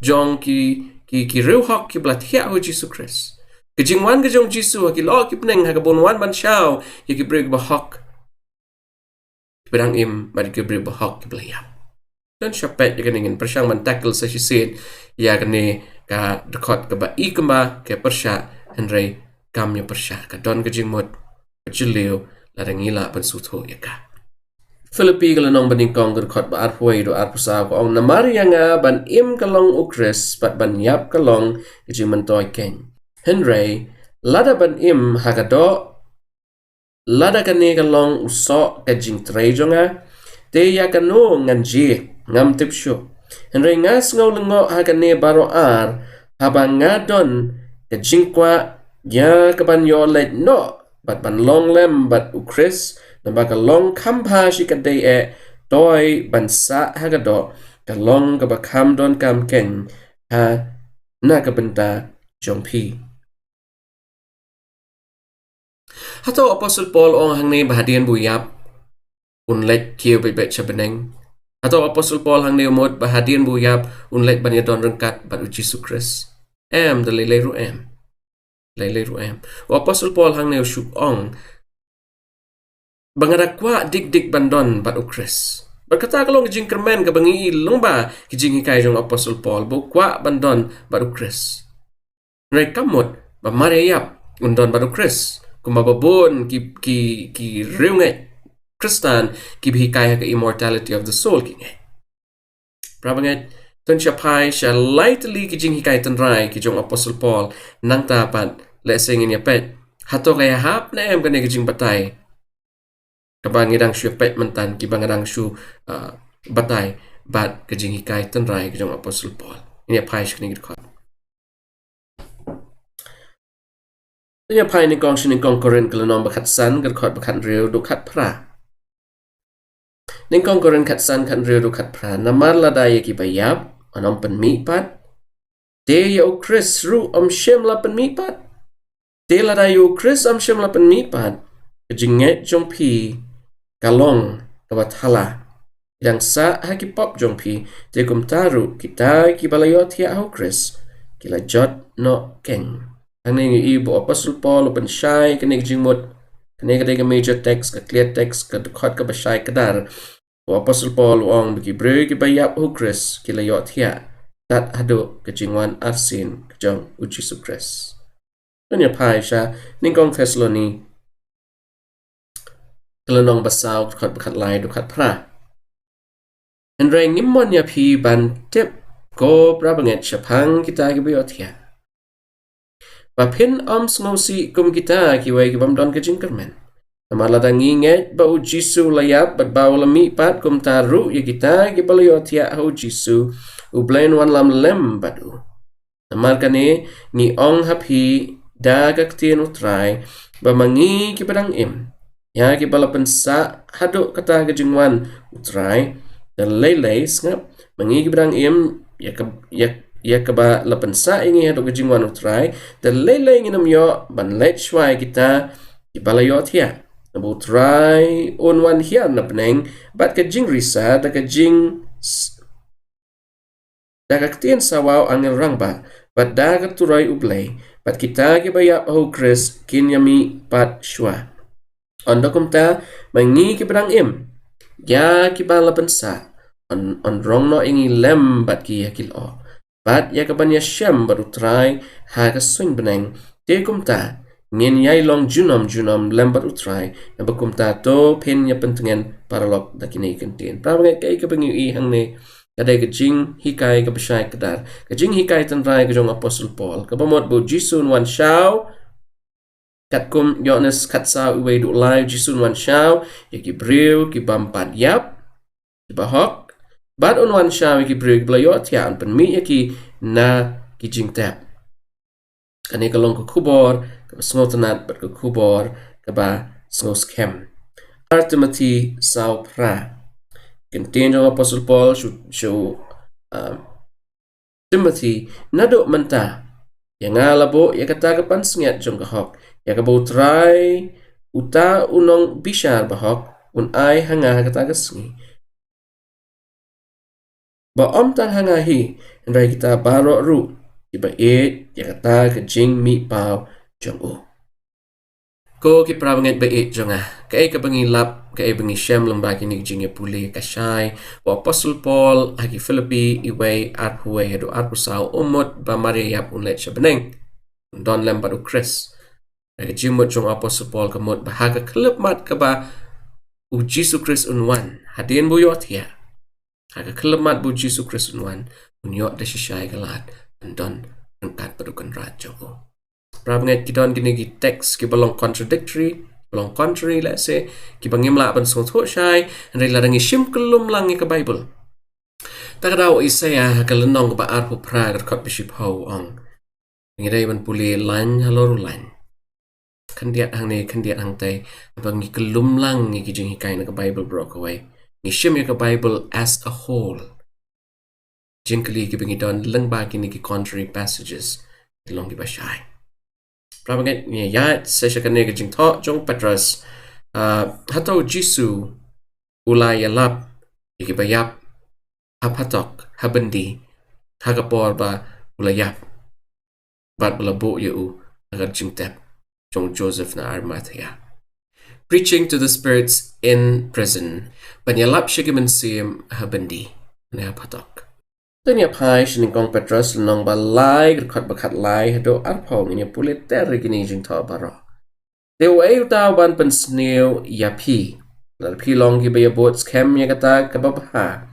jong ki, ki, ki riewhok kiba la thiah ha u Jisu Khrist, ka jingwan ka jong u Jisu ha ki lyoh ki bneng ha kaba un wan ban shaw ïa ki briew kiba hok, kiba dang im, bad ki briew ba hok kiba la ïap. Don shapet ïa kane, ngin pyrshang ban tackle sa shisien ïa kane ka dkhot kaba i kumba ka pyrshah, hynrei kam ïa pyrshah, ka don ka jingmut ka jylliew lada ngi lah ban sngewthuh ïa ka. Philippi ka lynnong banyngkong ka dkhot ba arphew wei haduh arphew saw ka ong, namar ïa nga ban im ka long u Khrist bad ban ïap ka long ka jingmyntoi keiñ. Hynrei lada ban im ha ka doh, lada kane ka long u soh ka jingtrei jong nga, te ïa kano ngan jied, ngam tip shuh. Hynrei nga sngew lyngngoh ha kane baroh ar, haba nga don ka jingkwah ïa kaban ïoh leit noh bad ban long lem bad u Khrist, naba ka long kham bha shi katdei eh, toi ban sah ha ka doh, ka long kaba kham donkam keiñ ha na ka bynta jong phi. Hato u Apostol Paul u ong hangne ba hadien ba u ïap un leit kiew beit beit sha bneng? Hato u Apostol Paul hangne u mut ba hadien ba u ïap un leit ban ïadon ryngkat bad u Jisu Khrist? Em, da lei lei ruh em. Lei lei ruh em. U Apostol Paul hangne u shu ong ba nga da kwah dik dik ban don bad u Khrist. Bad kata ka long ka jingkyrmen kaba ngi i lyngba ka jinghikai jong u Apostol Paul, ba u kwah ban don bad u Khrist. Hynrei kam mut ba mar ïa ïap un don bad u Khrist, kumba ba bun ki, ki, ki riewngeit Khristan kiba hikai ha ka immortality of the soul ki ngeit. Para bangeit, to ngin sa phai sha lai tylli ki jinghikai tynrai ki jong u Apostol Paul, nangta pat lehse ngin ïa peit hato ka ïahap ne em kane ka jingbatai kaba ngi dang shu peit mynta, kiba nga dang shu, ah, batai bad ka jinghikai tynrai ka jong u Apostol Paul. Ngin ïa phai sha kane ka dkhot. Ngin ïa phai nyngkong sha nyngkong Korinth ka lynnong ba khatsan, ka dkhot ba khathynriew haduh khatphra. Nyngkong Korinth khatsan, khathynriew haduh khatphra. Namar lada ïa kiba ïap yn ym pynmihpat, te ïa u Khrist ruh ym shym la pynmihpat. Te lada ïa u Khrist ym shym la pynmihpat, ka jingngeit jong phi ka long kaba thala. Phi dang sah ha ki pop jong phi, te kumta ruh kita kiba la ïohthiah ha u Khrist ki la jot noh keiñ. Hangne ngi i ba u Apostol Paul u pynshai kane ka jingmut. Kane ka dei ka major text, ka clear text, ka dkhot kaba shai kdar. U Apostol Paul u ong ba ki briew kiba ïap ha u Khrist ki la ïohthiah tad haduh ka jingwan arsien ka jong u Jisu Khrist. To ngin ïa phai sha nyngkong Thessaloni ka lynnong ba saw, ka dkhot ba khatlai haduh khatphra. Hynrei ngim mon ïa phi ban tip, ko para bangeit, shaphang kita kiba ïohthiah, ba phin ym sngewsih kum kita kiwei ki bym don ka jingkyrmen. Namar lada ngi ngeit ba u Jisu u la ïap bad ba u la mihpat, kumta ruh ïa kita kiba la ïohthiah ha u Jisu, U Blei un wallam lem bad u. Namar kane ngi ong ha phi da ka ktien u Trai, ba ma ngi kiba dang im, ïa kiba la pynsah haduh kata ka jingwan u Trai, da lei lei, sngap, ma ngi kiba dang im, ïa ka, ïa, ïa kaba la pynsah ïa ngi haduh ka jingwan u Trai, da lei lei ngin ym ïoh ban leit shuwa ïa kita kiba la ïohthiah. Naba u Trai un wan hiar na bneng bad ka jingrisa, da ka jing s-, da ka ktien sawa u angel rangbah, bad da ka turoi U Blei, bad kita kiba ïap ha u Khrist kin ïa mihpat shuwa. Ynda kumta, ma ngi kiba dang im, ïa kiba la pynsah, yn, yn rong noh ïa ngi lem bad ki ha ki lyoh, bad ïa kaban ïashem bad u Trai ha ka suiñ bneng. Te kumta ngin ïai long junom junom lem bad u Trai. Naba kumta to phin ïa pyntngen paralok da kine ki kyntien. Para bangeit, kaei kaba ngi ïohi hangne, ka dei ka jinghikai kaba shai kdar, ka jinghikai tynrai ka jong u Apostol Paul, kaba mut ba u Jisu un wan shaw. Katkum Ïoannis khatsaw, wei haduh lai, u Jisu un wan shaw ïa ki briew ki bym pat ïap, kiba hok, bad un wan shaw ïa ki briew kiba la ïohthiah, un pynmih ïa ki na ki jingtep. Kane ka long ka khubor kaba sngewtynnat bad ka khubor kaba sngewskhem. Ar Timothi saw phra. Kyntien jong u Apostol Paul sha u, sha u, um, Timothy, naduh mynta ïa nga la buh ïa kata ka pansngiat jong ka hok, ïa kaba U Trai, uta u nongbishar bahok, un ai ha nga ha kata ka sngi. Ba ym tang ha nga hi, hynrei kita baroh ruh kiba ïeit ïa kata ka jingmihpaw jong u. Ko ki parabangeit ba ïeit jong nga, kaei kaba ngi lap, kaei ba ngi shem lyngba kine ki jingïapule, ka shai ba u Apostol Paul ha ki Philippi, iwei, arphew wei haduh arphew saw, u mut ba mar ïa ïap un leit sha bneng, un don lem bad u Khrist. Ka jingmut jong u Apostol Paul ka mut ba ha ka khyllipmat kaba u Jisu Khrist un wan, hadien ba u ïohthiah, ha ka khyllipmat ba u Jisu Khrist un wan, un ïoh da shisha ïa ka lad ban don ryngkat bad u Kynrad jong u. Parabangeit, ki don kine ki text kiba long contradictory, ba long contrary, lehse kiba ngim lah ban sngewthuh shai, hynrei lada ngi shim kyllum lang ïa ka Bible. Ta ka daw Isaiah ha ka lynnong kaba arphew phra, ka dkhot ba shiphew, u ong. Ngi dei ban pule lain halor lain, khyndiat hangne, khyndiat hangtai, haba ngi kyllum lang ïa ki jinghikai na ka Bible baroh kawei. Ngi shim ïa ka Bible as a whole. Jingkylli kiba ngi don lyngba kine ki contrary passages ki long kiba shai. Parabangeit, ngi ïaid sa sha kane ka jingthoh jong u Petros. Ah, hato u Jisu u la ïalap ïa kiba ïap ha phatok, ha byndi, ha ka por ba u la ïap bad ba la buh ïa u ha ka jingtep jong u Joseph na Arimathea? Preaching to the spirits in prison. Ban ïalap sha ki mynsiem ha byndi ne ha phatok. Te ngin ïa phai sha nyngkong Petros lynnong ba lai, ka dkhot ba khatlai haduh arphew, ngin ïa pule ter ïa kine ki jingthoh baroh. Te uei uta uban pynsniew ïa phi, lada phi long kiba ïabud skhem ïa kata kaba bha?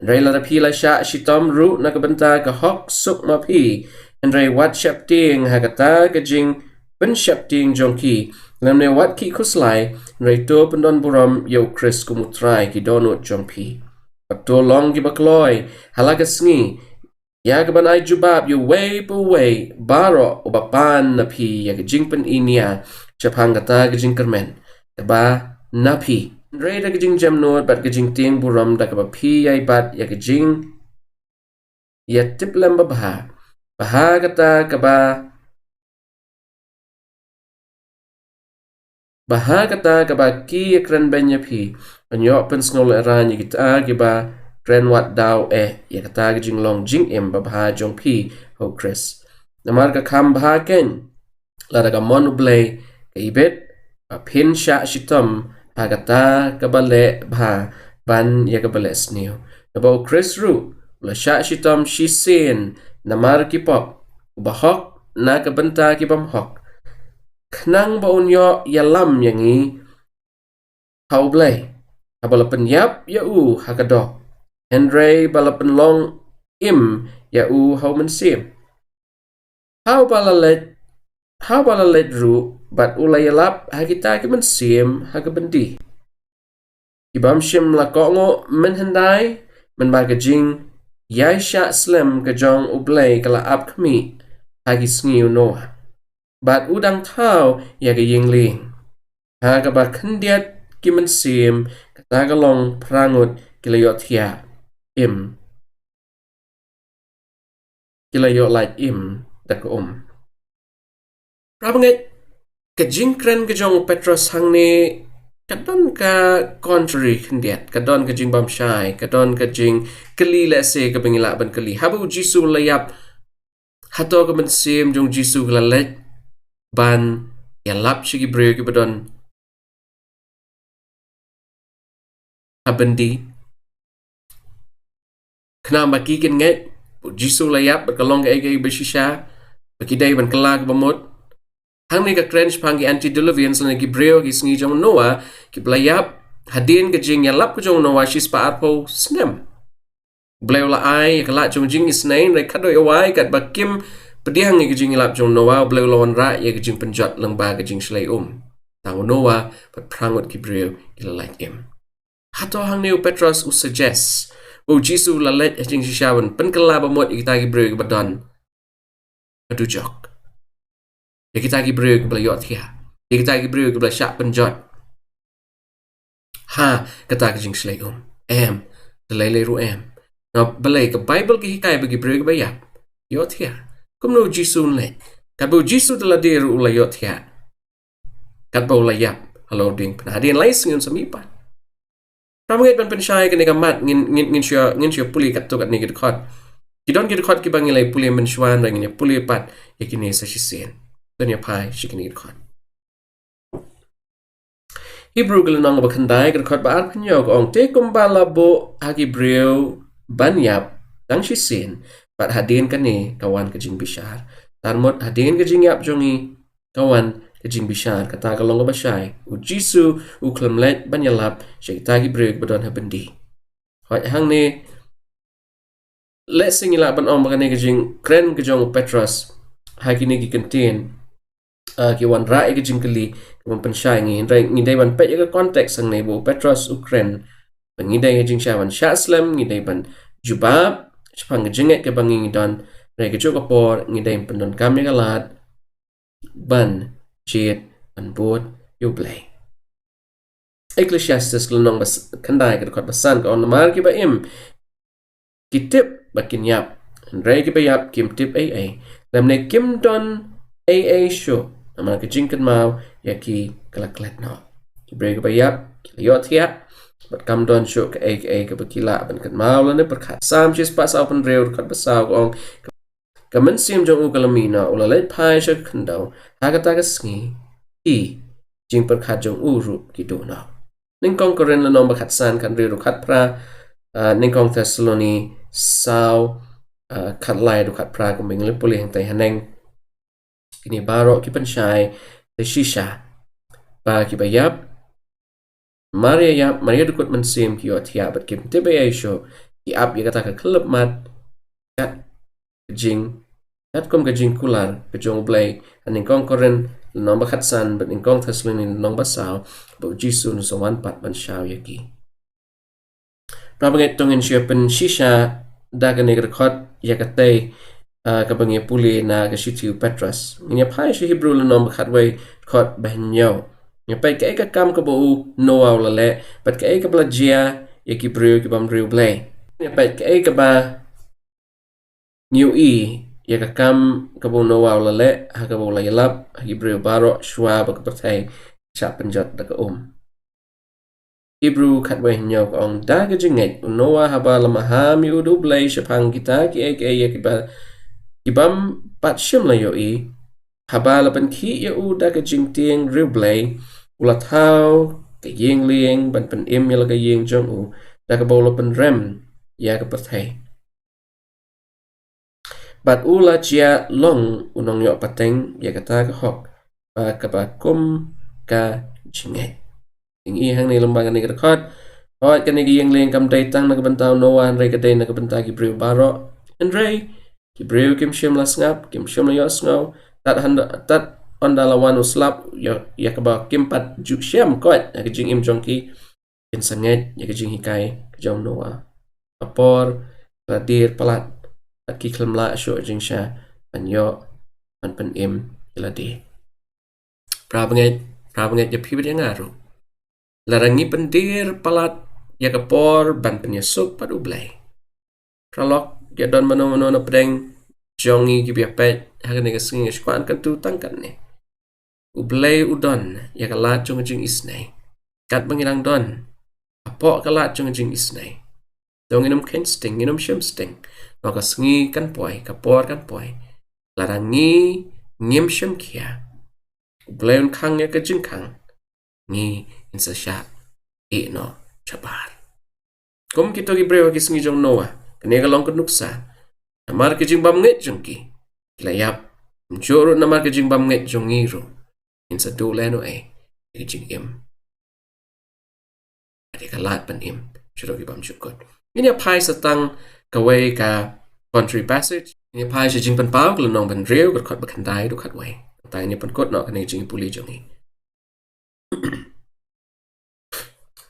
Hynrei lada phi la shah shitom ruh na ka bynta ka hok, suk ma phi, hynrei wat sheptieng ha kata ka jingpynsheptieng jong ki, lymne wat khih khuslai, hynrei to pyndonburom ïa u Khrist kum u Trai ki dohnud jong phi. Bad to long kiba kloi ha la ka sngi ïa kaban ai jubab ïa uwei pa uwei baroh uba pan na phi ïa ka jingpyni nia shaphang kata ka jingkyrmen kaba na phi, hynrei da ka jingjemnud bad ka jingtieng burom, da kaba phi ïai bat ïa ka jingïatiplem babha, ba ha kata kaba ba ha kata kaba ki ïakren beiñ ïa phi, ban ïoh pynsngewlehraiñ ïa kita kiba kren wat daw eh ïa kata ka jinglong jingim babha jong phi ha u Khrist. Namar ka kham bha keiñ, lada ka mon U Blei ka ibit, ba phin shah shitom ha kata kaba leh bha ban ïa kaba leh sniew. Naba u Khrist ruh u la shah shitom shisien namar ki pop, u bahok na ka bynta ki bymhok, khnang ba un ïoh ïalam ïa ngi ha U Blei, haba la pynïap ïa u ha ka doh, hynrei ba la pynlong im ïa u ha u mynsiem. Ha uba la leit, ha uba la leit ruh bad u la ïalap ha kita ki mynsiem ha ka byndi, ki bym shym la kohnguh mynhyndai, mynba ka jingïaishah slem ka jong U Blei ka la ap khmih ha ki sngi u Noah. Bad u dang thaw ïa ka ïing lieng, ha kaba khyndiat ki mynsiem, kata ka long phra ngut, ki la ïohthiah im, ki la ïoh lait im da ka um. Parabangeit, ka jingkren ka jong u Petros hangne ka don ka contrary khyndiat, ka don ka jingbymshai, ka don ka jingkylli lehse kaba ngi lah ban kylli. Haba u Jisu u la ïap, hato ka mynsiem jong u Jisu ka la leit ban ïalap sha ki briew kiba don ha byndi? Khnang ba ki kin ngeit ba u Jisu u la ïap bad ka long kaei kaei ba shisha, ba ki dei ban kylla kaba mut. Hangne ka kren shaphang ki antediluvians lane ki briew ki sngi jong u Noah, kiba la ïap hadien ka jingïalap ka jong u Noah shispah arphew snem. U Blei u la ai ïa ka lad jong ka jingisynei, hynrei khatduh ïa wai, katba kim pdiang ïa ka jingïalap jong u Noah, U Blei u la wanrah ïa ka jingpynjot lyngba ka jingshlei um. Tang u Noah bad phra ngut ki briew ki la lait im. Hato hangne u Petros u suggest ba u Jisu u la leit ha jingshisha ban pynkylla ba mut ïa kita ki briew kiba don ha dujok, ïa kita ki briew kiba la ïohthiah, ïa kita ki briew kiba la shah pynjot ha kata ka jingshlei um? Em, da lei lei ruh em. Na balei ka Baibl ka hikai ba ki briew kiba ïap ïohthiah. Kumno u Jisu un leh? Katba u Jisu da lade ruh u la ïohthiah. Katba u la ïap halor diengphna. Hadien lai sngi un sa mih pat. Para bangeit, ban pynshai kane ka mat ngin, ngin, ngin shu, ngin shu pule katto katne ki dkhot. Ki don ki dkhot kiba ngi la pule mynshuwa, hynrei ngin ïa pule pat ïa kine sa shisien. To ngin ïa phai sha kine ki dkhot. Hebru ka lynnong ba khyndai ka dkhot ba arphew hynñiew ka ong, te kumba la buh ha ki briew ban ïap tang shisien, bad hadien kane ka wan ka jingbishar. Tarmut hadien ka jingïap jong ngi ka wan ka jingbishar, kata ka long kaba shai, u Jisu u khlem leit ban ïalap sha kita ki briew kiba don ha byndi. Hooid, hangne lehse ngi lah ban ong ba kane ka jingkren ka jong u Petros ha kine ki kyntien, ah, ki wanrah ïa ka jingkylli kaba pynshai ngi, hynrei ngi dei ban peit ïa ka context hangne ba u Petros u kren ba ngi dei ha jingshisha ban shah slem, ngi dei ban jubab shaphang ka jingngeit kaba ngi ngi don, hynrei kajuh ka por ngi dei ban pyndonkam ïa ka lad ban jied, ban bud ïa U Blei. Ecclesiastes ka lynnong ba s-, khyndai ka dkhot ba san ka ong, namar kiba im ki tip ba kin ïap, hynrei kiba ïap kim tip ei ei, lymne kim don ei ei shuh namar ka jingkynmaw ïa ki ka la klet noh. Ki briew kiba ïap ki la ïohthiah bad kam don shuh kaei kaei kaba ki lah ban kynmaw lane pyrkhat. Salm shispah sawphew hynriew dkhot ba saw ka ong, ka mynsiem jong u ka la mih noh, u la leit phai sha ka khyndew, ha kata ka sngi ki jingpyrkhat jong u ruh ki duh noh. Nyngkong Korinth lynnong ba khatsan, khathynriew ruh khatphra, ah, Nyngkong Thessaloni saw, ah, khatlai ruh khatphra, kumba ngi la pule hangtai haneng. Kine baroh ki pynshai sa shisha ba kiba ïap, mar ïa ïap, mar ïa dkut mynsiem, ki ïohthiah bad kim tip ei ei shuh, ki ap ïa kata ka khyllipmat kat ka jing, katkum ka jingkular ka jong U Blei ha Nyngkong Korinth lynnong ba khatsan bad Nyngkong Thessaloni lynnong ba saw, ba u Jisu un sa wan pat ban shaw ïa ki. Para bangeit, to ngin shu pynshisha da kane ka dkhot ïa katei, ah, kaba ngi pule na ka shithi u Petros. Ngin ïa phai sha Hebru lynnong ba khatwei dkhot ba hynñiew. Ngin ïa peit kaei ka kam kaba u Noah u la leh bad kaei kaba la jia ïa ki briew ki bym riewblei. Ngin ïa peit kaei kaba ngi ïohi ïa ka kam kaba u Noah u la leh ha kaba u la ïalap ha ki briew baroh shuwa ba ka pyrthei shah pynjot da ka um. Hebru khatwei hynñiew ka ong, da ka jingngeit u Noah, haba la maham ïa u da U Blei shaphang kita kiei kiei ïa kiba, ki bym pat shym la ïohi, haba la pynkhih ïa u da ka jingtieng riewblei, u la thaw ka ïing lieng ban pynim ïa la ka ïing jong u, da kaba u la pynrem ïa ka pyrthei. Bad u la jia long u nongïoh pateng ïa kata ka hok, ba kaba kum ka jingngeit. Ngi i hangne lyngba kane ka dkhot, hooid, kane ka ïing lieng kam dei tang na ka bynta u Noah, hynrei ka dei na ka bynta ki briew baroh. Hynrei ki briew kim shym la sngap, kim shym la ïohsngew, tad hynda, tad ynda la wan u slap ïa, ïa kaba kim pat ju shem koit na ka jingim jong ki, kin sa ngeit ïa ka jinghikai ka jong u Noah. Ka por ka la dier palat, bad ki khlem lah shuh jingshisha ban ïoh ban pynim ïa lade. Para bangeit, para bangeit, ïa phi bad ïa nga ruh, lada ngi pyndier palat ïa ka por ban pynïasuk bad U Blei, paralok, ïa don mano mano na pdeng jong ngi kiba ïa peit ha kane ka sngi, nga sngewkwah kyntu tang katne. U Blei u don ïa ka lad jong ka jingisynei, katba ngi dang don hapoh ka lad jong ka jingisynei. To ngin ym kheiñ sting, ngin ym shim sting. Namar ka sngi kan poi, ka por kan poi, lada ngi ngim shim khia, U Blei un khang ïa ka jingkhang, ngi ngin sa shah ïeh noh shabar. Kum kito ki briew ha ki sngi jong u Noah, kane ka long ka nuksa. Namar ka jingbymngeit jong ki, ki la ïap. Kumjuh ruh namar ka jingbymngeit jong ngi ruh, ngin sa duh lehnohei ïa ka jingim, ïa ka lad ban im shaduh ki bymjukut. Ngin ïa phai sa tang kawei ka commentary passage. Ngin ïa phai sha Jingpynpaw ka lynnong ba hynriew, ka dkhot ba khyndai haduh khatwei. Tang ngin ïa pynkut noh kane ka jingpule jong ngi.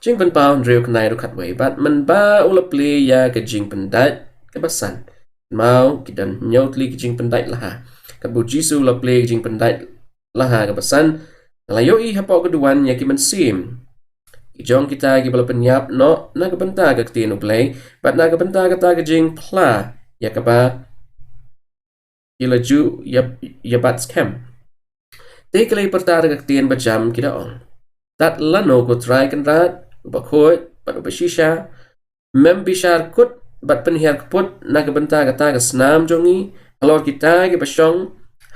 Jingpynpaw hynriew, khyndai haduh khatwei. Bad mynba u la plie ïa ka jingpyndait kaba san, kynmaw, ki don hynñiew tylli ki jingpyndait la ha. Katba u Jisu u la plie ka jingpyndait la ha kaba san, nga la ïohi hapoh ka duwan ïa ki mynsiem, ki jong kita kiba la pynïap noh na ka bynta ka ktien U Blei, bad na ka bynta kata ka jingphla ïa kaba ki la ju ïa, ïa bat skhem. Te ki la pyrta da ka ktien ba jam, ki da ong: Tad lano, ko Trai Kynrad, u bakhuid bad u bashisha, mem bishar kut bad pynhiar kput na ka bynta kata ka snam jong ngi halor kita kiba shong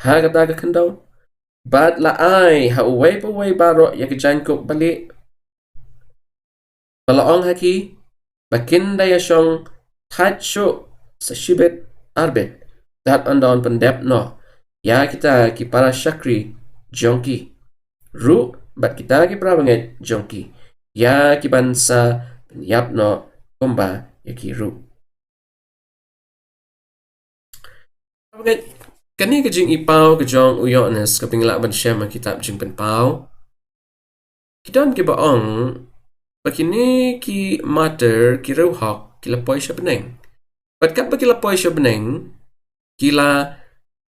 ha kata ka khyndew? Bad la ai ha uwei pa uwei baroh ïa ki jaiñkup balieh, ba la ong ha ki ba kin da ïa shong thait shuh sa shibit arbit. Tad ynda un pyndep noh ïa kita ki para shakri jong ki ruh bad kita ki para bangeit jong ki, ïa ki ban sa pynïap noh kumba ïa ki ruh. Kane ka jingïapaw ka jong u Ïoannis kaba ngi lah ban shem ha kitab Jingpynpaw, ki don kiba ong ba kine ki martyr, ki riewhok, ki la poi sha bneng. Bad katba ki la poi sha bneng, ki la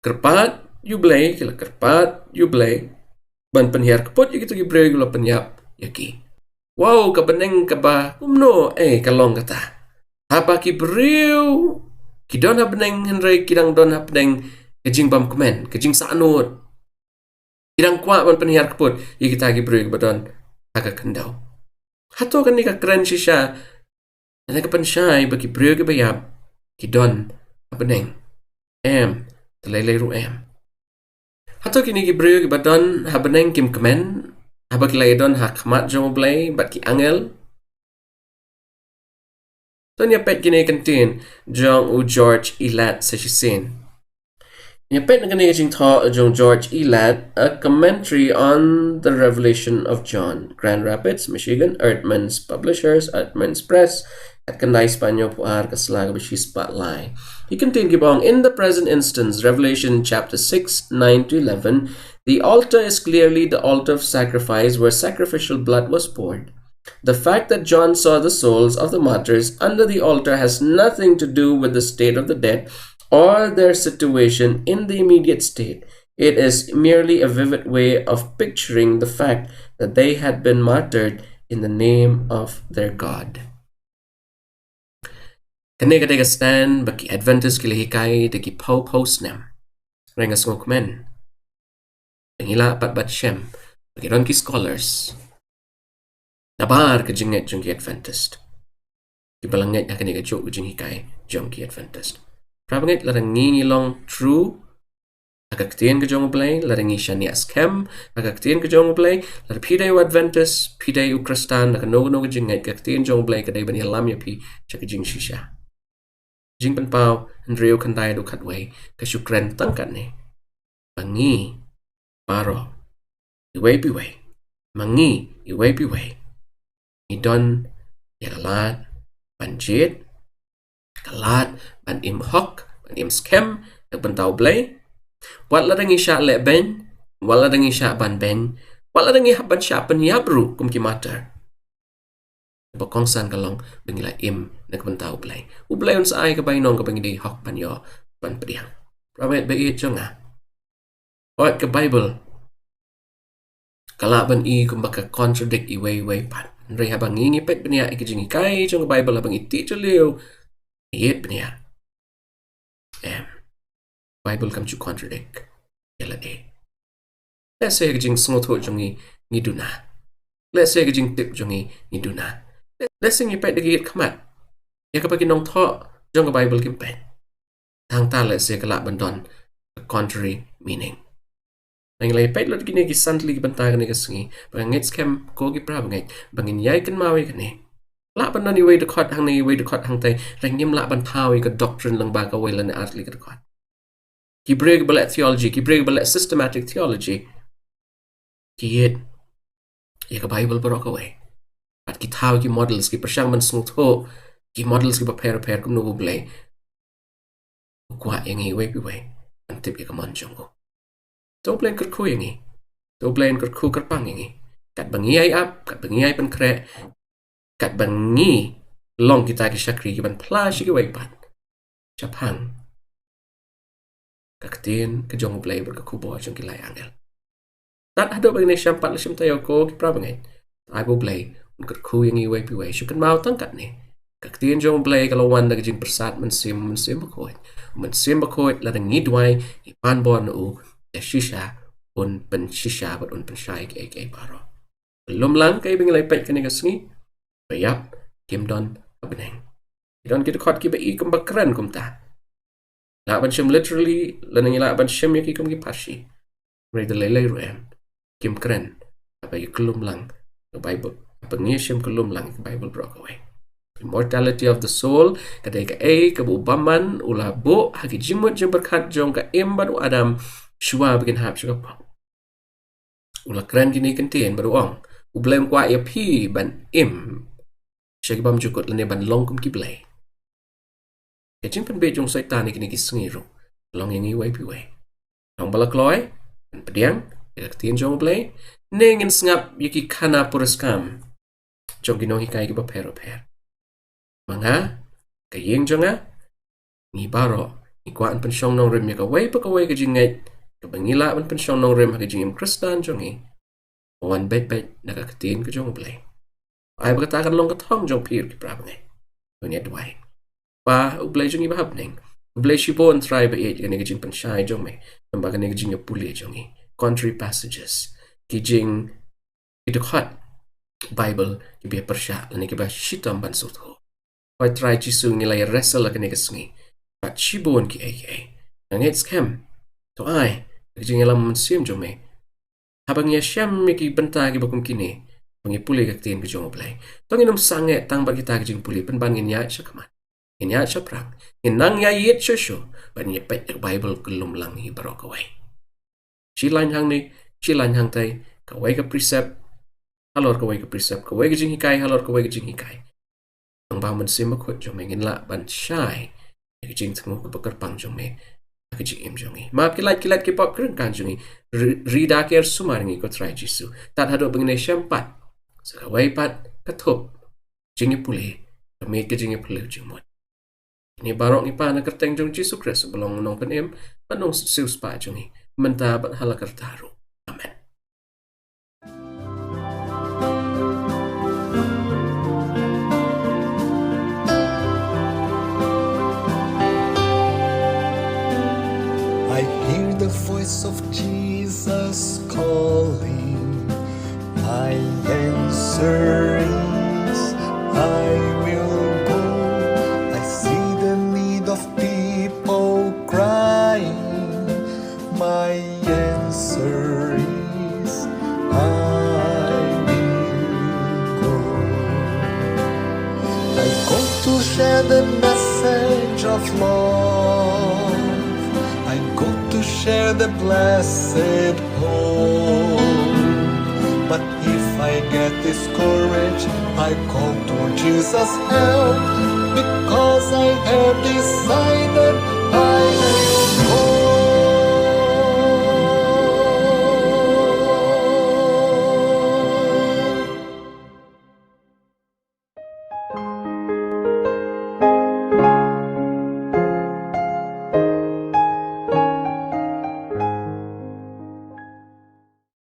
kyrpad ïa U Blei, ki la kyrpad ïa U Blei ban pynhiar kput ïa kito ki briew kiba la pynïap ïa ki. Wow, ka bneng kaba kumno, eh, ka long kata. Haba ki briew ki don ha bneng, hynrei ki dang don ha bneng ka jingbymkmen, ka jingsahnud. Ki dang kwah ban pynhiar kput ïa kita ki briew kiba don ha ka khyndew. Hato kane ka kren shisha na ka pynshai ba ki briew kiba ïap ki don ha bneng? Em, te lei lei ruh em. Hato kine ki briew kiba don ha bneng kim kmen haba ki la ïa don ha khmat jong U Blei bad ki angel? To ngin ïa peit kine ki kyntien jong u George Elard sa shisien. Ngin ïa peit na kane ka jingthoh jong George Elard, A Commentary on the Revelation of John, Grand Rapids, Michigan, Eerdmans Publishers, Eerdmans Press, khatkhyndai spah hynñiewphew ar, ka sla kaba shispah lai. Ki kyntien kiba ong: In the present instance, Revelation chapter six, nine to eleven, the altar is clearly the altar of sacrifice where sacrificial blood was poured. The fact that John saw the souls of the martyrs under the altar has nothing to do with the state of the dead or their situation in the immediate state. It is merely a vivid way of picturing the fact that they had been martyred in the name of their God. Kane ka dei ka stand ba ki Adventist ki la hikai da ki phew phew snem. Hynrei nga sngewkmen ba ngi lah pat ban shem ba ki don ki scholars nabar ka jingngeit jong ki Adventist kiba la ngeit ha kane kajuh ka jinghikai jong ki Adventist. Para bangeit, lada ngi ngi long true ha ka ktien ka jong U Blei, lada ngi shaniah skhem ha ka ktien ka jong U Blei, lada phi dei u Adventist, phi dei u Khristan, na kano kano ka jingngeit, ka ktien jong U Blei ka dei ban ïalam ïa phi sha ka jingshisha. Jingpynpaw hynriew, khyndai haduh khatwei, ka shu kren tang katne ba ngi baroh, iwei pa iwei, ma ngi iwei pa iwei, ngi don ïa ka lad ban jied, ka lad ban im hok, ban im skhem na ka bynta U Blei. Wat lada ngi shah leh beiñ, wat lada ngi shah ban beiñ, wat lada ngi hap ban shah pynïap ruh kum ki martyr, kaba kongsan ka long ba ngi la im na ka bynta U Blei. U Blei un sa ai ka bainong kaba ngi dei hok ban ïoh ban pdiang. Para bangeit ba ïeit jong nga, wat ka Bible ka lah ban i kumba ka contradict iwei iwei pat. Hynrei haba ngi ngi peit bniah ïa ka jinghikai jong ka Bible, haba ngi tih jylliew, ngi ïeit bniah, em, Bible kam ju contradict ïa lade. Lehse ka jingsngewthuh jong ngi ngi duna, lehse ka jingtip jong ngi ngi duna, lehse ngi peit da ka ïit khmat ïa kaba ki nongthoh jong ka Bible kim peit. Tang ta lehse ka lah ban don ka contrary meaning. Ngi la ïa peit lut kine ki san tylli ki bynta kane ka sngi, ba nga ngeit skhem ko ki para bangeit ba ngin ïai kynmaw ïa kane. Lah ban don iwei i dkhot hangne, iwei i dkhot hangtai, hynrei ngim lah ban thaw ïa ka doctrine lyngba kawei lane ar tylli ki dkhot. Ki briew kiba leh theology, ki briew kiba leh systematic theology, ki ïeit ïa ka Bible baroh kawei. Bad ki thaw ki models, ki pyrshang ban sngewthuh ki models kiba pher pher kumno ba U Blei u kwah ïa ngi iwei pa iwei ban tip ïa ka mon jong u. To U Blei un kyrkhu ïa ngi. To U Blei un kyrkhu kyrpang ïa ngi. Katba ngi ïai ap, katba ngi ïai pynkhreh, katba ngi long kita ki shakri ki ban phla sha kiwei pat shaphang ka ktien ka jong U Blei bad ka khubor jong ki lai angel. Tad haduh ba ngin ïashem pat lashai taïew ko ki para bangeit, ai ba U Blei un kyrkhu ïa ngi iwei pa iwei. Shu kynmaw tang katne. Ka ktien jong U Blei ka la wan da ka jingpyrsad Mynsiem, Mynsiem Bakhuid. Mynsiem Bakhuid, lada ngi duwai, ngi pan bor na u, te shisha un pynshisha bad un pynshai kiei kiei baroh. Lum lang kaei ba ngi la peit kane ka sngi, ba ïap, kim don ha bneng. Ki don ki dkhot kiba i kumba kren kumta. Lah ban shem literally, lane ngi lah ban shem ïa ki kum ki pharshi. Hynrei da lei lei ruh em, kim kren haba ïa kyllum lang ka Bible, haba ngi shem kyllum lang ka Bible baroh kawei. Immortality of the soul, ka dei kaei kaba u bymman u la buh ha ki jingmut jingpyrkhat jong ka Im bad u Adam shuwa ba kin hap sha ka pop. U la kren kine ki ktien bad u ong, U Blei um kwah ïa phi ban im sha ki bymjukut lane ban long kum ki blei. Ka jingpynbeit jong u Soitan ha kine ki sngi ruh long ïa ngi iwei pa iwei. Long ba la kloi ban pdiang ïa ka ktien jong U Blei, ne ngin sngap ïa ki khana puriskam jong ki nonghikai kiba pher bapher. Ma nga, ka ïing jong nga, ngi baroh ngi kwah ban pynshong nongrim ïa kawei pa kawei ka jingngeit kaba ngi lah ban pynshong nongrim ha ka jingim Khristan jong ngi, ba wan beit beit na ka ktien ka jong U Blei. Ai ba kata kan long ka thong jong phi ruh ki para bangeit. To ngin ïa duwai. Pa, U Blei jong ngi ba ha bneng, khublei shibun Trai ba ïeit ïa kane ka jingpynshai jong me, namar kane ka jingïapule jong ngi, commentary passages, ki jing, ki dkhot Bible kiba ïapyrshah lane kiba shitom ban sngewthuh. Oi Trai Jisu, ngi la ïa wrestle ha kane ka sngi bad shibun kiei kiei. Nga ngeit skhem, to ai ka jingïalam Mynsiem jong me, haba ngi ïashem ïa ki bynta kiba kum kine, ba ngi pule ka ktien ka jong U Blei, to ngin ym sangeh tang bad kita ki jingpule, pynban ngin ïaid shakhmat, ngin ïaid shaphrang, ngin nang ïaieit shuh shuh bad ngin ïa peit ïa ka Bible kyllum lang hi baroh kawei. Shi lain hangne, shi lain hangtai, kawei ka precept halor kawei ka precept, kawei ka jinghikai halor kawei ka jinghikai. Nang ba Mynsiem Bakhuid jong me, ngin lah ban shai ïa ka jingthmu kaba kyrpang jong me ha ka jingim jong ngi. Map ki lait ki lait ki pop ki ryngkang jong ngi. Ri, ri da ki ar sumar ngi, ko Trai Jisu, tad haduh ba ngin ïashem pat sa kawei pat ka thup jingïapule, ka miet ka jingïapule jingmut. Ngi baroh ngi pan ha ka kyrteng jong Jisu Khrist uba long u Nongpynim bad Nongsiewspah jong ngi, mynta bad ha la karta ruh. Amen. I hear the voice of Jesus calling. My answer is, I will go. I see the need of people crying. My answer is, I will go. I go to share the message of love. I go to share the blessed hope. But if I get discouraged, I call to Jesus' help, because I have decided I will go.